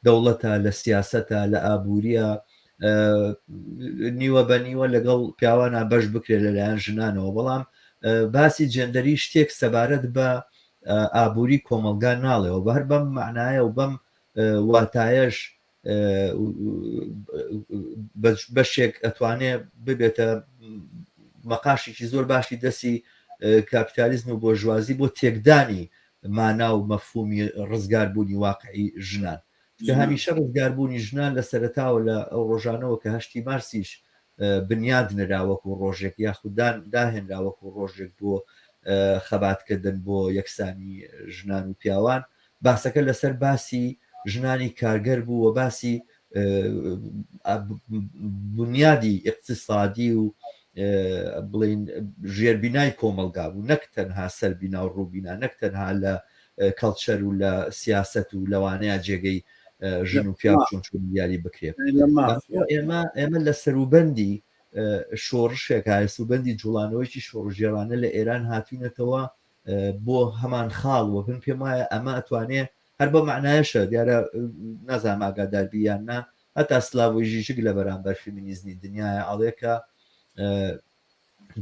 دەوڵەتە، لە سیاسەتە، لە ئابووریە نیوە بە نیوە لەگەڵ پیاوانە بەش بکرێت لەلایەن ژنانەوە، بەڵام باسی جێندەری شتێک سەبارەت بە ئابووری کۆمەڵگا ناڵێەوە، بە هەر بەم مەعنایە و بەم واتایەش بەشێک ئەتوانێ ببێتە مەقاشێکی زۆر باشی دەستی کاپیتالیزم و بۆرژوازی بۆ تێکدانی مانا و مەفهومی ڕزگاربوونی واقعی ژنان. چونکە هەمیشە ڕزگاربوونی ژنان لە سەرەتاوە لە ئەو ڕۆژانەوە کە هەشتی مارسیش بنیاد نرا وەکو ڕۆژێک یاخود داهێنرا وەکو ڕۆژێک بۆ خەباتکردن بۆ یەکسانی ژنان و پیاوان، باسەکە لەسەر باسی ژنانی کارگەر بوو و باسی بنیادی ئیقتسادی و بڵێین ژێربینای کۆمەڵگا بوو، نەک تەنها سەربینا و ڕووبینا، نەک تەنها لە کەڵچەر و لە سیاسەت و لەوانەیە جێگەی ژن و پیاو چۆن چۆن دیاری بکرێت. ئێمە ئێمە لە سەروبەندی شۆڕشێک سەروبەندی جوڵانەوەیکی شۆڕشگێڕانە لە ئێران هاتوینەتەوە بۆ هەمان خاڵ و من پێم وایە ئەمە ئەتوانێ هەر بەو مەعنایەشە دیارە نازانم ئاگادار بی یان نا هەتا سلاڤۆی ژیژک لە بەرامبەر فیمینیزمی دنیایە ئەڵێ کە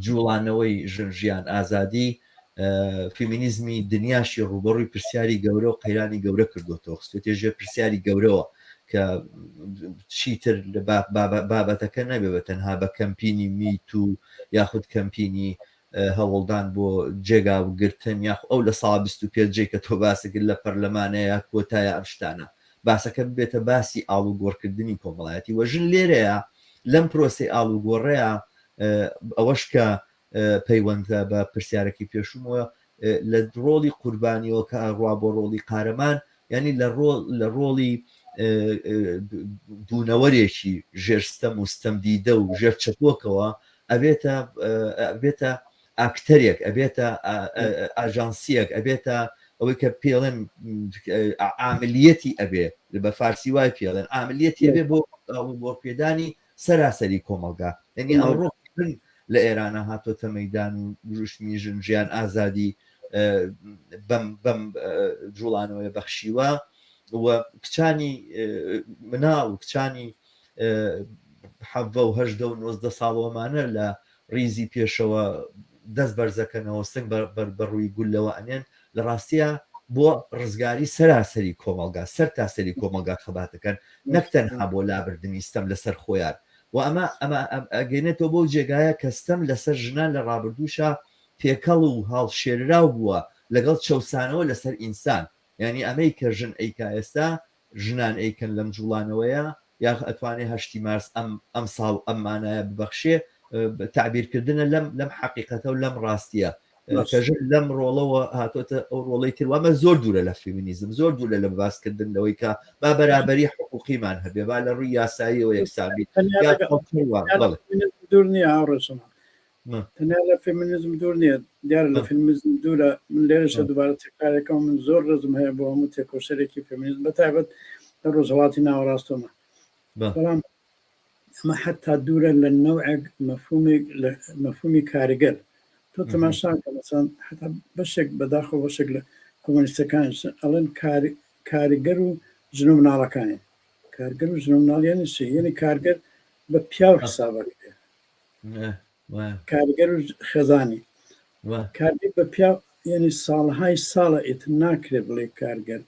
جوڵانەوەی ژن ژیان ئازادی فیمینیزمی دنیاشی ڕووبەڕووی پرسیاری گەورە و قەیرانی گەورە کردوێتەوە خستێتێ ژێر پرسیاری گەورەوە کە چیتر بابەتەکە نەبێ بە تەنها بە کەمپینی Me Too یاخود کەمپینی هەوڵدان بۆ جێگا گرتن یاخو ئەو 25% ەی کە تۆ باست کرد لە پەرلەمانە یا کۆتایە ئەم شتانە باسەکە ببێتە باسی ئاڵوگۆڕکردنی کۆمەڵایەتی وە ژن لێرەیە لەم پرۆسەی ئاڵوگۆڕەیە ئەوەش کە پەیوەندە بە پرسیارەکەی پێشوومەوە لە ڕۆڵی قوربانیەوە کە ئەڕوا بۆ ڕۆڵی قارەمان یانی لە ڕۆڵ لە ڕۆڵی بوونەوەرێکی ژێر ستەم و ستەم دیدە و ژێر چەپۆکەوە ئەبێتە ئەبێتە ئاکتەرێک ئەبێتە ئاژانسیەک ئەبێتە ئەوەی کە پێڵێن عاملیەتی ئەبێ بە فارسی وای پێڵێن عاملیەتی ئەبێ بۆ بۆ پێدانی سەراسەری کۆمەڵگا یعنی ئەمڕۆ لە ئێرانە هاتۆتە مەدان و دروشمی ژن ژیان ئازادی بەم بەم جوڵانەوەی بەخشیوە و کچانی مناڵ و کچانی حەڤە و هەژدە و 19 ساڵەوەمانە لە ڕیزی پێشەوە دەست بەرزەکەنەوە سنگ بەڕووی گولەوە ئەنێن لە ڕاستیە بۆ ڕزگاری سەراسەری کۆمەڵگا سەر تا سەری کۆمەڵگا خەباتەکەن نەک تەنها بۆ لابردنی ستەم لەسەر خۆیان و ئەمە ئەمە ئەگەێنێتەوە بۆ جێگایە کە ستەم لەسەر ژنان لە ڕابردووشا تێکەڵ و هاڵشێرراو بووە لەگەڵ چەوسانەوە لەسەر ئینسان یانی ئەمەی کە ژن ئەیکا ئێستا ژنان ئەیکەن لەم جوڵانەوەیە یاخ ئەتوانێ هەشتی مارس ئەم ئەمساڵ ئەم مانایە ببەخشێ تەعبیر کردنە لەم لەم حەقیقەتە و لەم ڕاستیە کە ژن لەم ڕۆڵەوە هاتۆتە ئەو ڕۆڵەی تر وامە زۆر دوورە لە فیمینیزم زۆر دوورە لە باسکردن لەوەی کە با بەرابەری حقوقیمان هەبێ با لە ڕووی یاساییەوە یەکسان بیت دوور نییە هاوڕێ تەنیا لە فێمینیزم دوور نییە، دیارە لە فێمینیزم دوورە، من لێرەشە دووبارە تکرارەکەم من زۆر ڕێزم هەیە بۆ هەموو تێکۆشەرێکی فێمینیزم بە تایبەت لە ڕۆژهەڵاتی ناوەڕاستەوە بەڵام ئەمە حتا دوورە لە نەوعێک مەفهومێک لە مەفهومی کارگەر تۆ تەماشا کە مەسەن حتا بەشێک بەداخەوە بەشێک لە کۆمۆنیستەکان ئەڵێن کارگەر و ژن و مناڵەکانی کارگەر و ژن و مناڵیانی چی یعنی کارگەر بە پیاو حسابەکرێ کارگەر و خێزانی کارگەر بە پیاو یعنی ساڵهای ساڵە ئیتر ناکرێ بڵێ کارگەر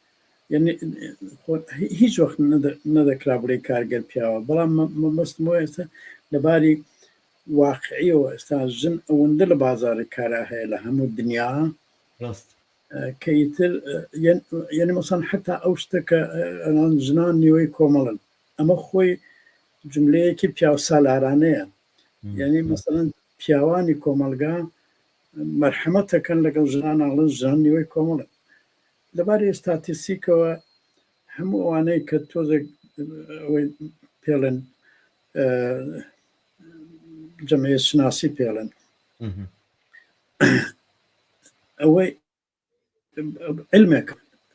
یعنی هیچ وەخت نەدەکرا بڵێ کارگەر پیاوە بەڵام مەبەستم ئێستا لەباری واقعیەوە ئێستا ژن ئەوەندە لە بازاری کارا هەیە لە هەموو دنیا ڕاست کە ئیتر یعنی مەسەن حتا ئەو شتە کە ژنان نیوەی کۆمەڵن ئەمە خۆی جملەیەکی پیاوسالارانەیە یعنی مەسەلەن پیاوانی کۆمەڵگا مەرحەمەتەکەن لەگەڵ ژنان ئاڵن ژنان نیوەی کۆمەڵن لەبارەی ستاتیستیکەوە هەموو ئەوانەی کە تۆزێک ئەوەی پێڵێن جەمعیەت شناسی پێڵێن ئەوەی علمێک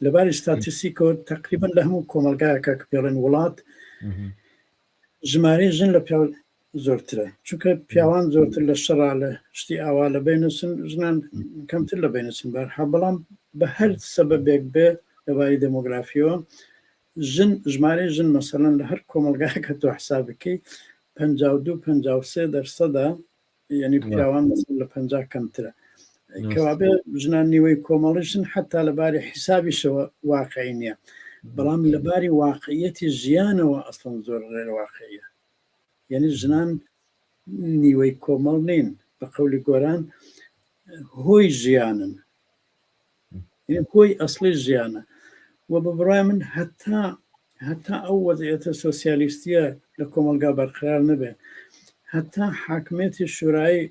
لەباری ستاتیستیکەوە تقریبا لە هەموو کۆمەلگایەکە کە پێڵێن وڵات ژمارەی ژن لە پیاو زۆرترە چونکە پیاوان زۆرتر لە شەڕا لە شتی ئاوا لە بینەچن ژنان کەمتر لە بینەچن بەرحا بەڵام بە هەر سەبەبێک بێ لەباری دێمۆگرافیەوە ژن ژمارەی ژن مەسەلەن لە هەر کۆمەڵگایەکە تۆ حساب بکەی 52 53 دەرسەدا یعنی پیاوان مەسەلەن لە 50 کەمترە کەوابێ ژنان نیوەی کۆمەڵیشن حتا لە باری حیسابیشەوە واقعی نییە بەڵام لە باری واقعیەتی ژیانەوە ئەسڵەن زۆر غێر واقعیە یعنی ژنان نیوەی کۆمەڵ نین بە قەولی گۆران هۆی ژیانن هۆی ئەسڵی ژیانە و بە بڕای من هەتا هەتا ئەو وەزعیەتە سۆسیالیستیە لە کۆمەڵگا بەرقرار نەبێ هەتا حاکمیەتی شورایی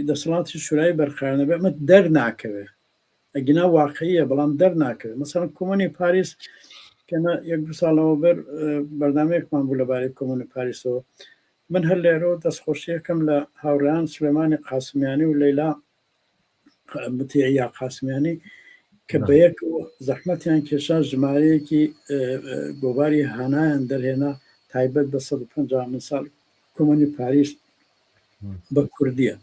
دەسەڵاتی شورایی بەرقرار نەبێ ئەمە دەرناکەوێ ئەگینا واقعیە بەڵام دەرناکەوێت مەسەڵەن کۆمۆنی پاریس کەمە یەک دو ساڵەوە بەر بەرنامەیەکمان بوو لەبارەی کۆمۆنی پاریسەوە من هەر لێرەوە دەستخۆشیەکەم لە هاوڕێیان سلێمانی قاسمیانی و لەیلا متیعی یا قاسمیانی کە بەیەکەوە زەحمەتیان کێشا ژمارەیەکی گۆڤاری هانایان دەرهێنا تایبەت بە 150 ساڵ کۆمۆنی پاریس بە کوردیە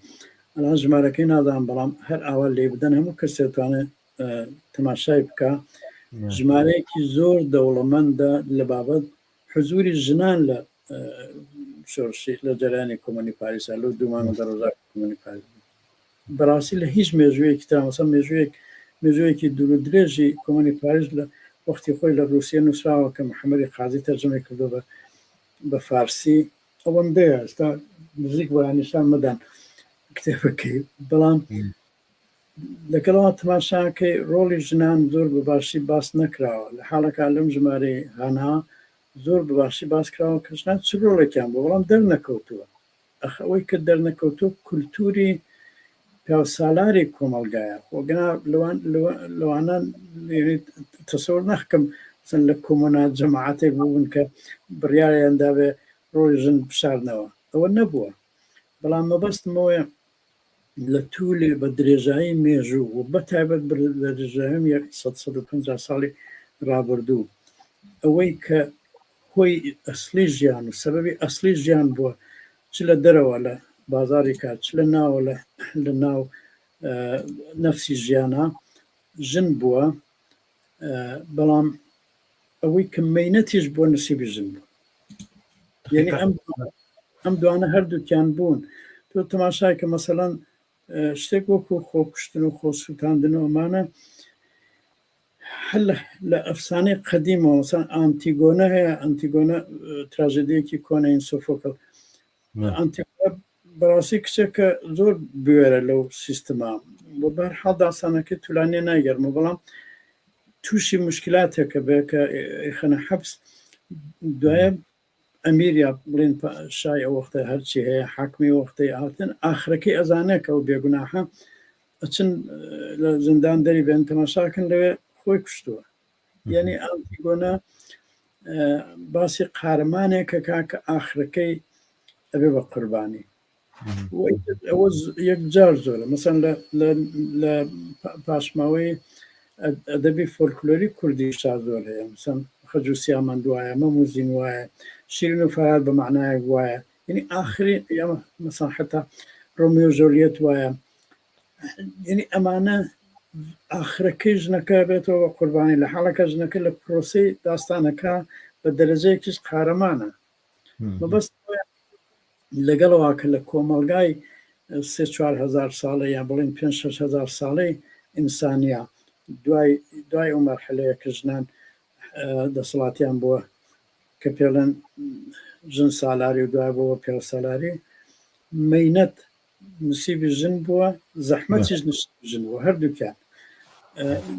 ئەلان ژمارەکەی نازانم بەڵام هەر ئاوا لێ بدەن هەموو کەسێ توانێت تەماشای بکە ژمارەیەکی زۆر دەوڵەمەندە لە بابەت حزوری ژنان لە شۆرشی لە جەرانی کۆمۆنی پاریسا لەو دوومان و دەڕۆژا کۆمۆنی پاریس بەڕاستی لە هیچ مێژوویەکی ترا مەسەڵەن مێژوویەک مێژوویەکی دوور و درێژی کۆمۆنی پاریس لە وەختی خۆی لە ڕووسیە نووسراوە کە محەممەدی قازی تەرجەمەی کردووە بە بە فارسی ئەوەندەیە ئێستا نزیک بۆیان نیشان مەدان کتێبەکەی بەڵام لەگەڵەوە تەماشاکەی ڕۆڵی ژنان زۆر بە باشی باس نەکراوە لە حاڵەکە لەم ژمارەی هانا زۆر بە باشی باس کراوە کە ژنان چ ڕۆڵێکیان بۆ بەڵام دەرنەکەوتووە ئەخ ئەوەی کە دەرنەکەوتووە کولتووری پیاوسالاری کۆمەڵگایە خۆ گەنا لەوان لەوانە تەسەور ناکەم چەند لە کۆمۆنا جەماعەتێک بوون کە بڕیاریان دابێ ڕۆڵی ژن بشارنەوە ئەوە نەبووە بەڵام مەبەستمەوەیە لە توولێ بە درێژایی مێژوو و بە تایبەت بە درێژایی 150 ساڵی ڕابردوو ئەوەی کە هۆی ئەسلی ژیان و سەبەبی ئەسلی ژیان بووە چ لە دەرەوە لە بازاری کار چ لە ناوە لە لە ناو نەفسی ژیانە ژن بووە بەڵام ئەوەی کە مەینەتیش بۆ نسیبی ژن بوو یعنی ئەم ئەم دوانە هەردووکیان بوون تۆ تەماشای کە مەسەلەن شتێک وەکو خۆکوشتن و خۆسووتاندن و ئەمانە هەر لە ئەفسانەی قەدیمەوە مەسەلەن ئانتیگۆنە هەیە ئەنتیگۆنە تراژێدیەکی کۆنە سۆفۆکل ئەنتیگۆنە بەڕاستی کچێکە زۆر بوێرە لەو سیستما بۆ بەر حاڵ داستانەکەی تولانیە نایگەرمە بەڵام تووشی مشکلاتێکە بێ کە خەنە حەبس دوایە ئەمیر یا بڵێن شای ئەو وەختە هەرچی هەیە حاکمی وەختەی هاتن ئاخرەکەی ئەزانێت کە ئەو بێگوناحە ئەچن لە زیندان دەری بێن تەماشاکەن لەوێ خۆی کوشتووە یعنی ئانتیگۆنە باسی قارەمانێکە کاکە ئاخرەکەی ئەبێ بە قوربانی ئەوە یەکجار زۆرە مەسەن لە پاشماوەی ئەدەبی فۆلکلۆری کوردی شا زۆر هەیە مەسەن خەج و سیامەند وایە مەم و زین وایە شیرین و فەرهاد بە معنایەک وایە یعنی ئاخری مەسەن حتا ڕۆمیۆ ژۆلیەت وایە یعنی ئەمانە ئاخرەکەی ژنەکە بێتەوە بە قوربانی لە حاڵەکە ژنەکە لە پرۆسەی داستانەکە بە دەرەجەیەکیش قارەمانە مەبەست لەگەڵەوە کە لە کۆمەڵگای سێ 4هزار ساڵە یا بڵێن پێ هزار ساڵەی ئینسانیا دوای دوای ئەو مەرحەلەیە کە ژنان دەسەڵاتیان بووە کە پێڵێن ژن سالاری و دوای بۆ پیاو سالاری مەینەت نسیبی ژن بووە زەحمەتیش نسیبی ژن بووە هەردووکیان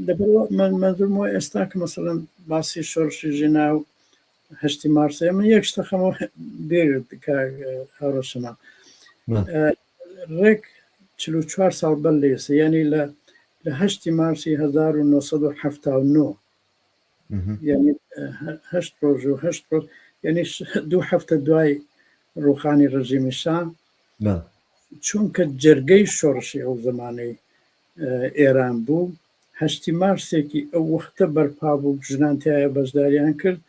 لەبەرئەوە من مەنزورمەوە ئێستا کە مەسەلەن باسی شۆڕشی ژینا و هەشتی مارسە من یەک شتە خەمەوە بێرت هاوڕێشەما ڕێک 44 ساڵ بەر لە ئێستا یعنی لە لە هەشتی مارسی 1979 یعنی هەشت ڕۆژ و هەشت ڕۆژ یعنی دوو هەفتە دوای ڕوخانی ڕژیمی شا چونکە جەرگەی شۆڕشی ئەو زمانەی ئێران بوو هەشتی مارسێکی ئەو وەختە بەرپا بوو ژنان تایە بەشداریان کرد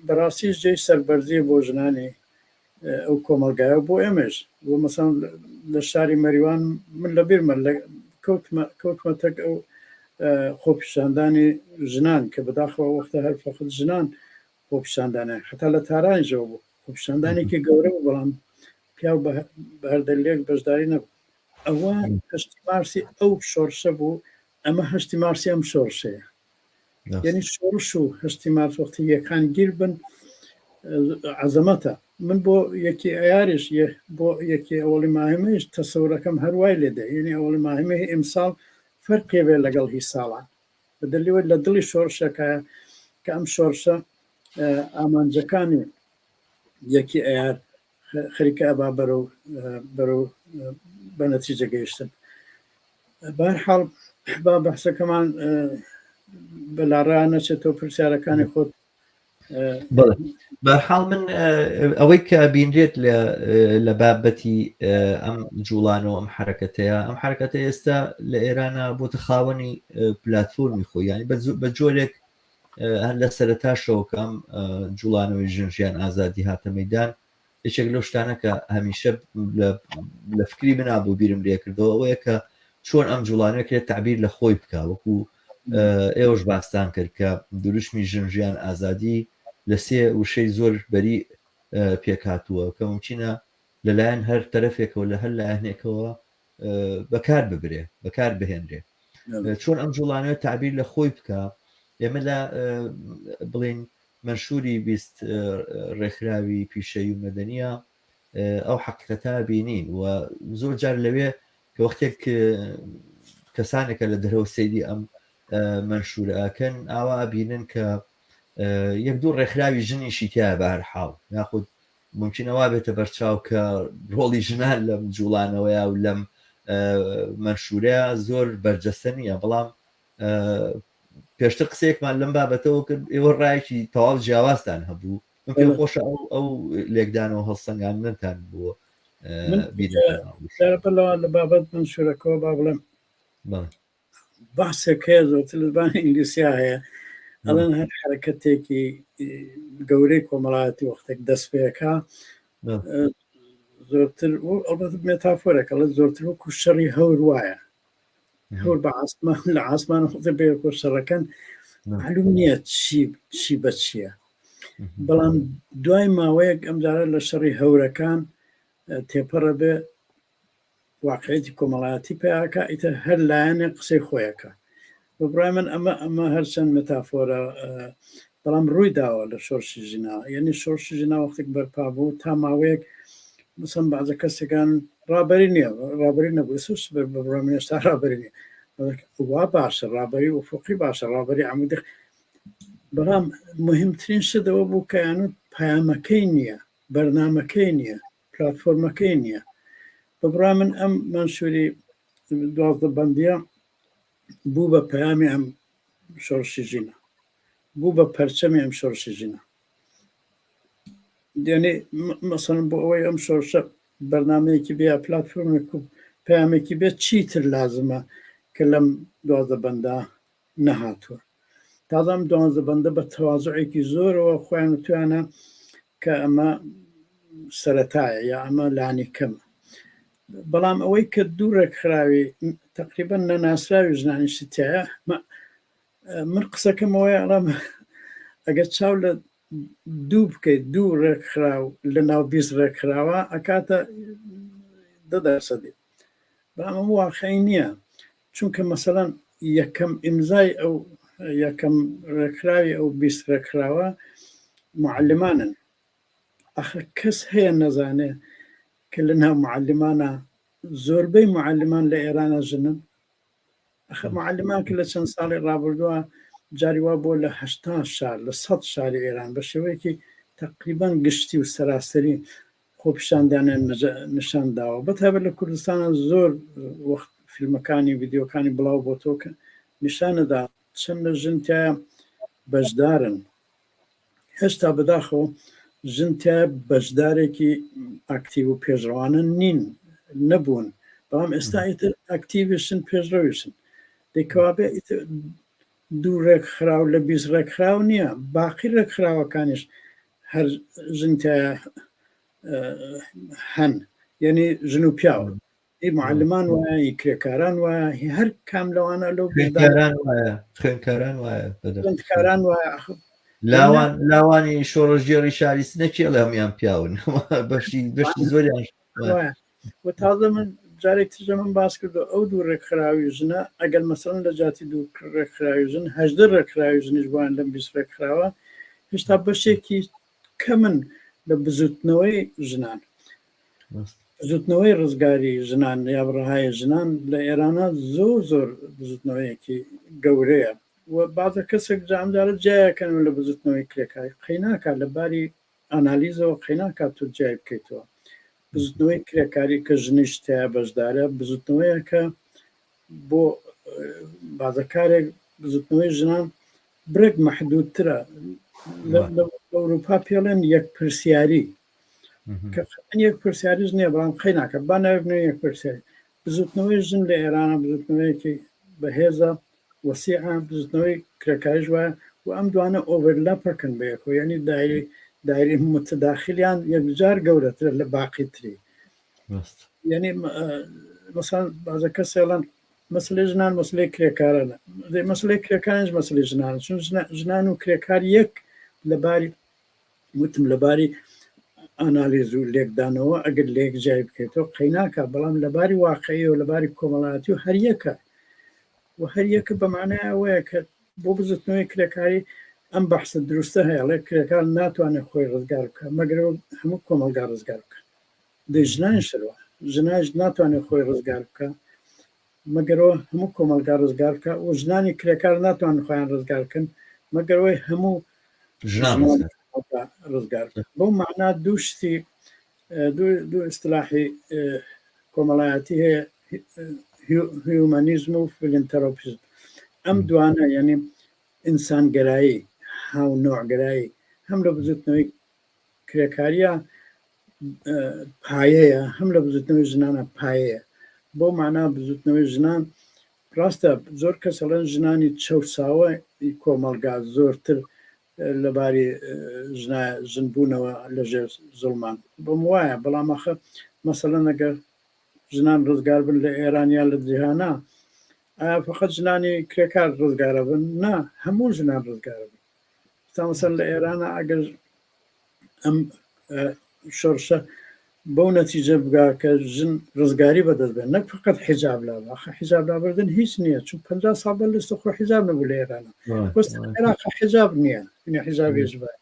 بەڕاستیش جێی سەربەرزیە بۆ ژنانی ئەو کۆمەڵگایە بۆ ئێمەش بۆ مەسەڵەن لە شاری مەریوان من لە بیرمە لە کەوتمە کەوتمە تەک ئەو خۆپیشاندانی ژنان کە بەداخەوە وەختە هەر فەقط ژنان خۆپیشاندانیان هەتا لە تارانیشەوە بوو خۆپیشاندانێکی گەورە بوو بەڵام پیاو بە هەر دەلیلێک بەشداری نەبوو ئەوە هەشتی مارسی ئەو شۆڕشە بوو ئەمە هەشتی مارسی ئەم شۆڕشەیە یعنی شۆڕش و هەشتی مارس وەختی یەکانگیر بن عەزەمەتە من بۆ یەکی ئەیاریش بۆ یەکی ئەوەڵی ماهمەیش تەسەورەکەم هەروای لێ دێ یعنی ئەوەڵی ماهمەی ئیمساڵ فەرقێ بێ لەگەڵ هی ساڵان بەدەلیوە لە دڵی شۆڕشەکە کە ئەم شۆڕشە ئامانجەکانی یەکی ئەیار خەریکە ئەبا بەرەو بەرەو بە نەتیجە گەیشتن بەهەرحاڵ با بەحسەکەمان بەلاڕا نەچێتەوە پرسیارەکانی خۆت بەرحاڵ من ئەوەی کە بینرێت لە بابەتی ئەم جوڵانەوە ئەم حرەکەتەیە ئەم حرەکەتە ئێستا لە ئێرانە بۆتە خاوەنی پلتفۆرمی خۆی ینی بە جۆرێک هەر لە سەرەتاشەوە کە ئەم جوڵانەوەی ژن ژیان ئازادی هاتە مەدان یەکێک لەو شتانە کە هەمیشە لە فکری منا بوو بیرم لێکردەوە ئەوەیە کە چۆن ئەم جوڵانە کرێت تعبیر لە خۆی بکە وەکو ئێوەش باستان کرد کە دروشمی ژن ژیان ئازادی لە سێ وشەی زۆر بەری پێکهاتووە کە ممکنە لەلایەن هەر تەرەفێکەوە لە هەر لایەنێکەوە بەکار ببرێ بەکار بهێنرێ چۆن ئەم جوڵانەوە تعبیر لە خۆی بکە ئێمە لە بڵین مەنشوری 20 ڕێکخراوی پیشەی و مەدەنیە ئەو حقیقەتە بینین و زۆر جار لەوێ کە وەختێک کەسانێکە لە دەرەوە سەیری ئەم مەنشورە ئەکەن ئاوا ئەبینن کە یەک دوو ڕێکخراوی ژنیشی تایە بە هەر حاڵ یاخود ممکنە وا بێتە بەرچاو کە ڕۆڵی ژنان لەم جوڵانەوەیە و لەم مەنشورەیە زۆر بەرجەستە نییە بەڵام پێشتر قسەیەکمان لەم بابەتەوە کرد ئێوە ڕایەکی تەواو جیاوازتان هەبوو من پێم خۆشە ئەو ئەو لێکدانەوە هەڵسەنگاندنتان بۆ لە بابەت منشورەکەەوە با بڵێم باسێک هەیە زۆرتر لە زمانی ئینگلیسیا هەیە ئەڵێن هەر حرەکەتێکی گەورەی کۆمەڵایەتی وەختێک دەست پێەکە زۆرتر ئەڵبەت مێتافۆرێک ئەڵێ زۆرتر وەکو شەڕی هەور وایە هەور بە ئاسمان لە ئاسمان خۆتە بێکۆ شەڕەکەن معلوم نییە چی چی بە چییە بەڵام دوای ماوەیەک ئەمجارە لە شەڕی هەورەکان تێپەڕە بێ واقعیەتی کۆمەڵایەتی پیاکە ئیتر هەر لایەنێک قسەی خۆیەکە بە بڕای من ئەمە ئەمە هەرچەند متافۆرە بەڵام ڕووی داوە لە شۆرشی ژینا یعنی شۆرشی ژینا وەختێک بەرپا بوو تا ماوەیەک مثلا بەعزە کەسەکان ڕابەری نییە ڕابەری نەبوو ئێستاش بە بڕوای من ئێستا ڕابەری نییە وا باشە ڕابەری ئوفقی باشە ڕابەری عەمودی بەڵام مهمترین شت ئەوە بوو کە یانوت پەیامەکەی نییە بەرنامەکەی نییە پلاتفۆرمەکەی نییە بە بڕوای من ئەم مەنشوری 12 بەندیە بوو بە پەیامی ئەم شۆڕشی ژینا بوو بە پەرچەمی ئەم شۆڕشی ژینا یعنی مەسەن بۆ ئەوەی ئەم شۆڕشە بەرنمەیەکی بێ پلتفۆرمێک و پەیامێکی بێت چیتر لازمە کە لەم دوازدە بەندا نەهاتووە تازە ئەم دوانزە بەندە بە تەوازعێکی زۆرەوە خۆیان وتویانە کە ئەمە سەرەتایە یا ئەمە لانی کەمە بەڵام ئەوەی کە دوو ڕێکخراوی تقریبا نەناسراوی ژنانیشی تایە من قسەکەم ئەوەیە ئەڵام ئەگەر چاو لە دوو بکەیت دوو ڕێکخراو لە ناو 20 ڕێکخراوە ئەکاتە دە دەرسەدی بەڵام ئەمە واقعی نییە چونکە مەسەلەن یەکەم ئیمزای ئەو یەکەم ڕێکخراوی ئەو 20 ڕێکخراوە معلمانن ئەخە کەس هەیە نەزانێ کە لە ناو معلمانە زۆربەی معلمان لە ئێرانە ژنن ئەخە معلمان کە لە چەند ساڵی ڕابردووە جاری وا بۆ لە هەشتا شار لە سەد شاری ئێران بە شێوەیەکی تقریبان گشتی و سەراسەری خۆپیشاندانیان نیشان داوە بە تایبەت لە کوردستانە زۆر وەخت فیلمەکانی ڤیدیۆکانی بڵاو بۆتەوە کە نیشانەدا چەند لە ژن تایە بەشدارن هێشتا بەداخەوە ژن تایە بەشدارێکی ئاکتیو و پێشڕەوانە نین نەبوون بەڵام ئێستا ئیتر ئاکتیویشن پێشڕەویشن دەکەوابێ ئیتر دوو ڕێکخراو لە 20 ڕێکخراو نییە باقی ڕێکخراوەکانیش هەر ژن تایە هەن یعنی ژن و پیاو. هی معلمان وایە هی کرێکاران وایە هی هەر کام لەوانە لەو خوێندکاران وایە خوێندکاران وایە خوێندکاران وایە لاوان لاوانی شۆڕشگێڕی شاری سنە کێڵ هەموان پیاون بەشی بەشی زۆریان و تازە من جارێک ترژە من باس کردو ئەو دوو ڕێکخراوی ژنە ئەگەر مەسەڵەن لە جاتی دوو ڕێکخراوی ژن 18 ڕێکخراوی ژنیش بووان لەم 20 ڕێکخراوە هێشتا بەشێکی کەمن لە بزوتنەوەی ژنان. بزوتنەوەی ڕزگاری ژنان یا ڕەهای ژنان لە ئێرانە زۆر زۆر بزوتنەوەیەکی گەورەیە و بازە کەسێک جامجارە جیایەکەنەوە لە بزوتنەوەی کرێکاری قەیناکات لە باری ئانالیزەوە قەیناکات تۆ جیای بکەیتەوە بزوتنەوەی کرێکاری کە ژنیش تیا بەشدارە بزوتنەوەیەکە بۆ بازەکارێک بزوتنەوەی ژنان بڕێک مەحدودترە لە ئەوروپا پێڵێن یەک پرسیاری کە یەک پرسیاریش نییە بەڵام قەی ناکە با ناوی بنێن یەک پرسیاری بزوتنەوەی ژن لە ئێرانە بزوتنەوەیەکی بەهێزە وەسیعە بزوتنەوەی کرێکاریش وایە و ئەم دوانە ئۆڤەرلاپەکەن بە یەکەوە یعنی دایری دایری متداخلیان یەکجار گەورەترە لە باقی تری یعنی مەسەن بازە کەسێڵەن مەسلەی ژنان مەسلەی کرێکارانە مەسلەی کرێکارانش مەسلەی ژنان چون ژنان و کرێکار یەک لەباری وتم لەباری ئانالیز و لێکدانەوە ئەگەر لێک جای بکەیتەوە قەیناکە بەڵام لەباری واقعی و لەباری کۆمەڵایەتی و هەریەکە و هەریەکە بەمانای ئەوەیە کە بۆ بزوتنەوەی کرێکاری ئەم بەحسە دروستە هەیە ئەڵێ کرێکار ناتوانێت خۆی ڕزگار بکە مەگەر هەموو کۆمەڵگا ڕزگار بکە دەی ژنانیش هەروا ژنانیش ناتوانێت خۆی ڕزگار بکە مەگەرەوە هەموو کۆمەڵگا ڕزگار بکە و ژنانی کرێکار ناتوانن خۆیان ڕزگار بکەن مەگەرەوەی هەموو ژنان ڕزگار بکەن. بەو مەعنا دوو شتی دوو ئیستلاحی کۆمەڵایەتی هەیە هیومانیزم و فیلنتەرۆپیزم ئەم دوانە یعنی ئینسانگەرایی هاونۆعگەرایی هەم لە بزوتنەوەی کرێکاریە پایەیە هەم لە بزوتنەوەی ژنانە پایەیە بۆ مانا بزوتنەوەی ژنان ڕاستە زۆر کەس ئەڵێن ژنانی چەوساوە کۆمەڵگا زۆرتر لەباری ژنا ژن بوونەوە لەژێر زوڵمان بۆم وایە بەڵام ئەخە مەسەلەن ئەگەر ژنان ڕزگار بن لە ئێران یا لە جیهانا ئایا فقط ژنانی کرێکار ڕزگارە بن نا هەموو ژنان ڕزگارە بن تا مەسەن لە ئێرانە ئەگەر ئەم شۆڕشە بەو نەتیجە بگا کە ژن ڕزگاری بەدەست بێن نەک فقط حیجاب لابا خە حیجاب لابردن هیچ نییە چون 50 ساڵ بەر لەستا خۆ حیجاب نەبوو لە ئێرانە عێراق حیجاب نییە یعنی حیجاب ئیجباری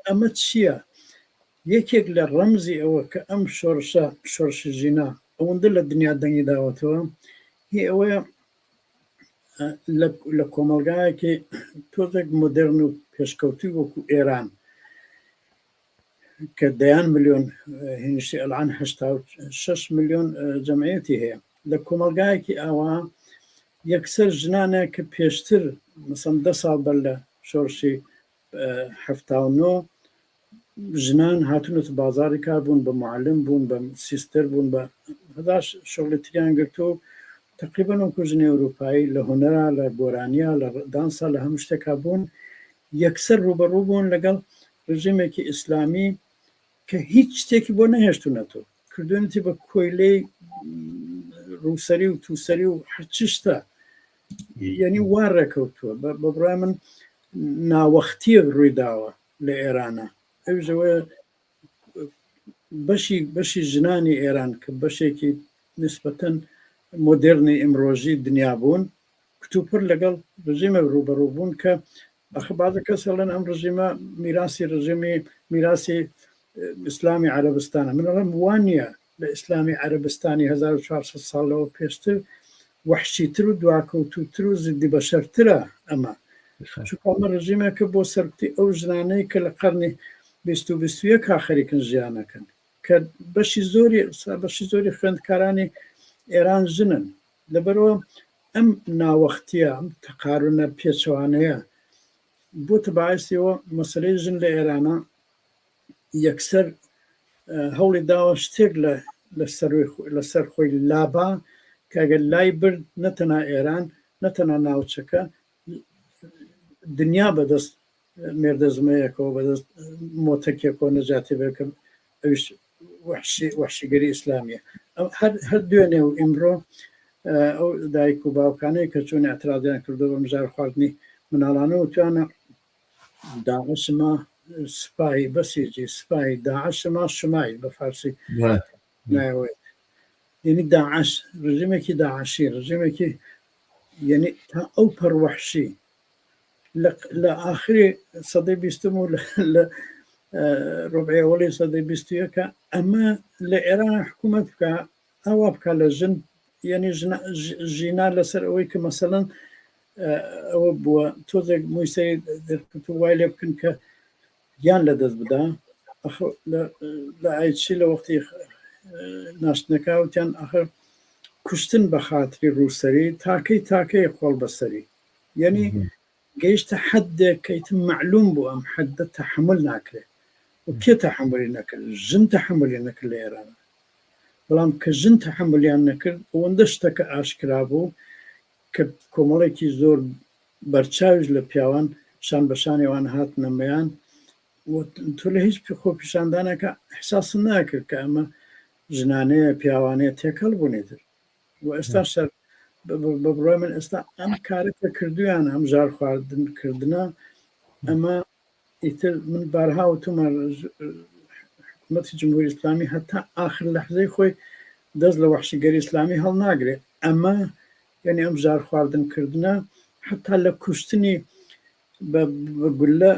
ئەمە چییە؟ یەکێک لە ڕەمزی ئەوە کە ئەم شۆڕشە شۆڕشی ژینا ئەوەندە لە دنیا دەنگی داوەتەوە هی ئەوەیە لە کۆمەڵگایەکی تۆزێک مۆدێرن و پێشکەوتووی وەکو ئێران کە دەیان ملیۆن هینشی ئەلان 86 ملیۆن جەمعەتی هەیە لە کۆمەڵگایەکی ئاوا یەکسەر ژنانە کە پێشتر مەسەن دە ساڵ بەر لە شۆڕشی 79 ژنان هاتونەتە بازاڕی کار بوون بە معلم بوون بە سیستەر بوون بە هەزار شغلی تریان گرتووە و تەقریبەن وەکو ژنی ئەوروپایی لە هونەرا لە گۆرانیا لە دانسا لە هەموو شتێکا بوون یەکسەر ڕووبەڕوو بوون لەگەڵ ڕژێمێکی ئیسلامی کە هیچ شتێکی بۆ نەهێشتونەتەوە کردوێنەتی بە کۆیلەی ڕووسەری و تووسەری و هەرچی شتە یعنی وا ڕێکەوتووە بە بڕای من ناوەختیەک ڕووی داوە لە ئێرانە ئەویش ئەوەیە بەشی بەشی ژنانی ئێران کە بەشێکی نسبەتەن مۆدێرنی ئیمڕۆژی دنیا بوون کتوپڕ لەگەڵ ڕژیمێک ڕووبەڕوو بوون کە ئەخە بازە کەس ئەڵێن ئەم ڕژیمە میراسی ڕژێمی میراسی ئیسلامی عەرەبستانە من ئەڵێم وا نییە لە ئیسلامی عەرەبستانی 1400 ساڵ لەوە پێشتر وەحشیتر و دواکەوتووتر و زدی بەشەرترە ئەمە چونکە ئەمە ڕژیمێکە بۆ سەرکوتی ئەو ژنانەی کە لە قەرنی 20 و 21 ها خەریکن ژیانەکەن کە بەشی زۆری بەشی زۆری خوێندکارانی ئێران ژنن لەبەرئەوە ئەم ناوەختیە ئەم تەقارونە پێچەوانەیە بۆتە باعیسی ئەوە مەسەلەی ژن لە ئێرانە یەکسەر هەوڵی داوە شتێک لە لەسەر خۆی لابا کە ئەگەر لای برد نەتەنا ئێران نەتەنا ناوچەکە دنیا بەدەست مێردەزمەیەکەوە بەدەست مۆتەکێکەوە نەجاتی بێت کە ئەویش وەحشی وەحشیگەری ئیسلامیە. هەر دوێنێ و ئیمڕۆ ئەو دایک و باوکانەی کە چۆن اعتراضیان کردو بە مژار خواردنی مناڵانە وتوانە داعش ما سپای بەسیجی سپای داعش ما شمای بە فارسی نایەوەێت یعنی داعش ڕژێمێکی داعشی ڕژێمێکی یعنی تا ئەو پەروەحشی لە ئاخری سەدەی بیستم و لە ڕبعی ئەوەڵی سەدەی بیستویەکە ئەمە لە ئێران حکوومەت بکە ئەوە بکە لە ژن یعنی ژینا لەسەر ئەوەی کە مەسەلەن ئەوە بووە تۆزێک مووی سەری دەرکەوت و وای لێ بکەن کە گیان لە دەست بدا لە ئایچی لە وەختی ناشتنەکە وتیان ئەخر کوشتن بە خاتری ڕووسەری تاکەی تاکەی خۆڵ بەسەری یعنی گەیشتە حدێک کە ئیتر مەعلوم بوو ئەم حەدە تەحەمول ناکرێ و کێ تەحەمولی نەکرد ژن تەحەمولی نەکرد لە ئێران بەڵام کە ژن تەحەمولیان نەکرد ئەوەندە شتەکە ئاشکرا بوو کە کۆمەڵێکی زۆر بەرچاویش لە پیاوان شان بە شانی ئەوان هاتنە مەیان و تۆ لە هیچ خۆپیشاندانێکا ئیحساست ناکرد کە ئەمە ژنانەیە پیاوانەیە تێکەڵ بوون ئیتر و ئێستا شەر بە بڕوای من ئێستا ئەم کارە کە کردویانە ئەم ژار خواردن کردنە ئەمە ئیتر من بارها وتومە حکوومەتی جمهوری ئیسلامی هەتا ئاخر لەحزەی خۆی دەست لە وەحشیگەری ئیسلامی هەڵناگرێ ئەمە یعنی ئەم ژار خواردن کردنە حتا لە کوشتنی بە گولە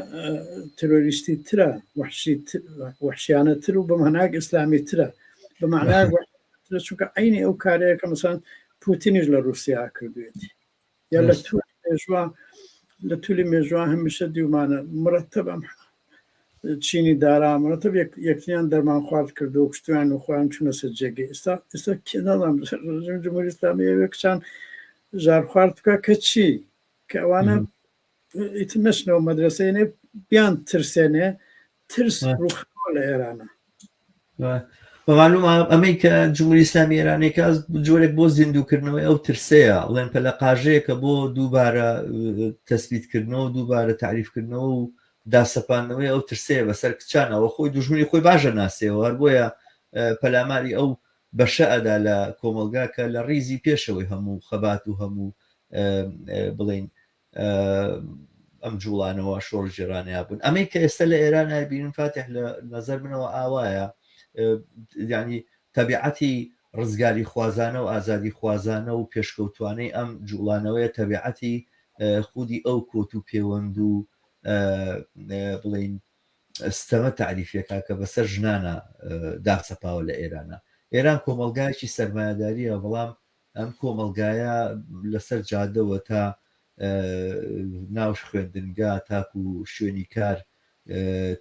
ترۆریستی ترە وحشی وحشیانە تر و بە مەناک ئیسلامی ترە بە معنای ترە چونکە عینی ئەو کارەیە کە مەسەلەن پوتینیش لە رووسیا کردوێتی یا لە تولی مێژوە لە تولی مێژوە هەمیشە دیومانە مرتب ئەم چینی دارا مرتب یەکتریان دەرمان خوارد کردو و کوشتویان و خۆیان چونە سەر جێگەی ئێستا ئێستا کێ نازانم ڕژێمی جمهوری ئیسلامی ئەوێ کچان ژار خوارد بکە کە چی کە ئەوانە ئیتر نەچنەوە مەدرەسەیەنێ بیان ترسێنێ ترس ڕووخاوە لە ئێرانە. معلومە ئەمەی کە جمهوری ئیسلامی ئێرانێکە جۆرێک بۆ زیندووکردنەوەی ئەو ترسەیە بڵێن پەلەقاژەیەکە بۆ دووبارە تەسبیتکردنەوە دووبارە تعریفکردنەوە و داسەپاندنەوەی ئەو ترسەیە بەسەر کچانەوە خۆی دوژمنی خۆی باشە ناسێەوە هەر بۆیە پەلاماری ئەو بەشە ئەدا لە کۆمەڵگا کە لە ڕیزی پێشەوەی هەموو خەبات و هەموو بڵین ئەم جوڵانەوە شۆڕشگێڕانەیە بوون ئەمەی کە ئێستا لە ئێران بینن فاتح لە نظر منەوە ئاوایە ینی تەبیعەتی ڕزگاری خوازانە و ئازادی خوازانە و پێشکەوتوانەی ئەم جوڵانەوەیە تەبیعەتی خودی ئەو کۆت و پێوەند و بڵین ستەمە تاریفەکە کە بەسەر ژنانە داسەپاوە لە ئێرانە ئێران کۆمەلگایکی سەرمایهداریە بەڵام ئەم کۆمەڵگایە لەسەر جادەوە تا ناو خوێندنگا تاکو شوێنی کار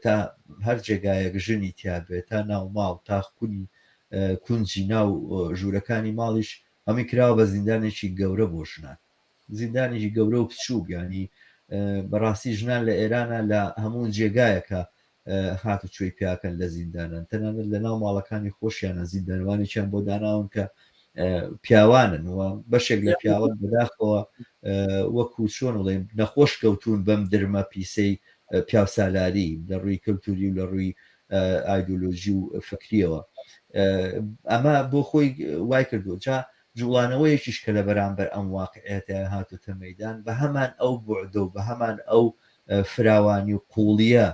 تا هەر جێگایەک ژنی تیا بێت تا ناو ماڵ تا کونی کونجی ناو ژوورەکانی ماڵیش هەمووی کراوە بە زیندانێکی گەورە بۆ ژنان زیندانێکی گەورە و بچووک یانی بەڕاستی ژنان لە ئێرانە لە هەموو جێگایەکە هاتوچۆی پیاکەن لە زیندانان تەنانەت لە ناو ماڵەکانی خۆشیانە زیندانوانێکیان بۆ داناون کە پیاوانن و بەشێک لە پیاوان بەداخەوە وەکو چۆن بڵێن نەخۆش کەوتون بەم درمە پیسەی پیاوسالاری لە ڕووی کەلتوری و لە ڕووی ئایدۆلۆژی و فکریەوە ئەمە بۆ خۆی وای کردو جا جوڵانەوەیەکیش کە لە بەرامبەر ئەم واقعیەتە هاتۆتە مەیدان بە هەمان ئەو بوعدە و بە هەمان ئەو فراوانی و قوڵیە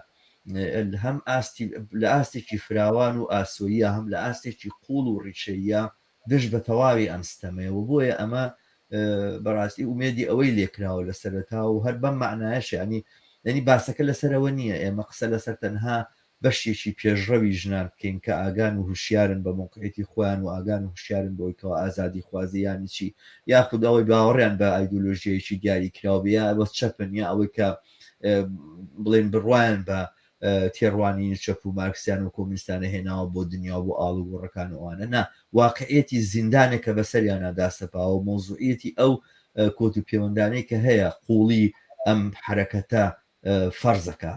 هەم ئاستی لە ئاستێکی فراوان و ئاسۆییە هەم لە ئاستێکی قوڵ و ڕیشەییە دژ بە تەواوی ئەم ستەمەیە و بۆیە ئەمە بەڕاستی ئومێدی ئەوەی لێکراوە لە سەرەتا و هەر بەم مەعنایەش یانی یانی باسەکە لەسەرەوە نییە ئێمە قسە لەسەر تەنها بەشێکی پێشڕەوی ژنان بکەین کە ئاگان و هوشیارن بە مەوقعیەتی خۆیان و ئاگان و هوشیارن بەوەی کەوا ئازادیخوازی یانی چی یاخود ئەوەی باوەڕیان بە ئایدۆلۆژیایەکی دیاریکراو بێ یا ئەوە چەپن یا ئەوەی کە بڵێن بڕوایان بە تێڕوانینی چەپ و مارکسیان و کۆمونیستانە هێناوە بۆ دنیا و بۆ ئاڵوگۆڕەکان و ئەوانە نا واقعیەتی زیندانێکە بەسەریانا داسەپاوە مەوزوعیەتی ئەو کۆت و پێوەندانەی کە هەیە قوڵی ئەم حەرەکەتە فەرزەکە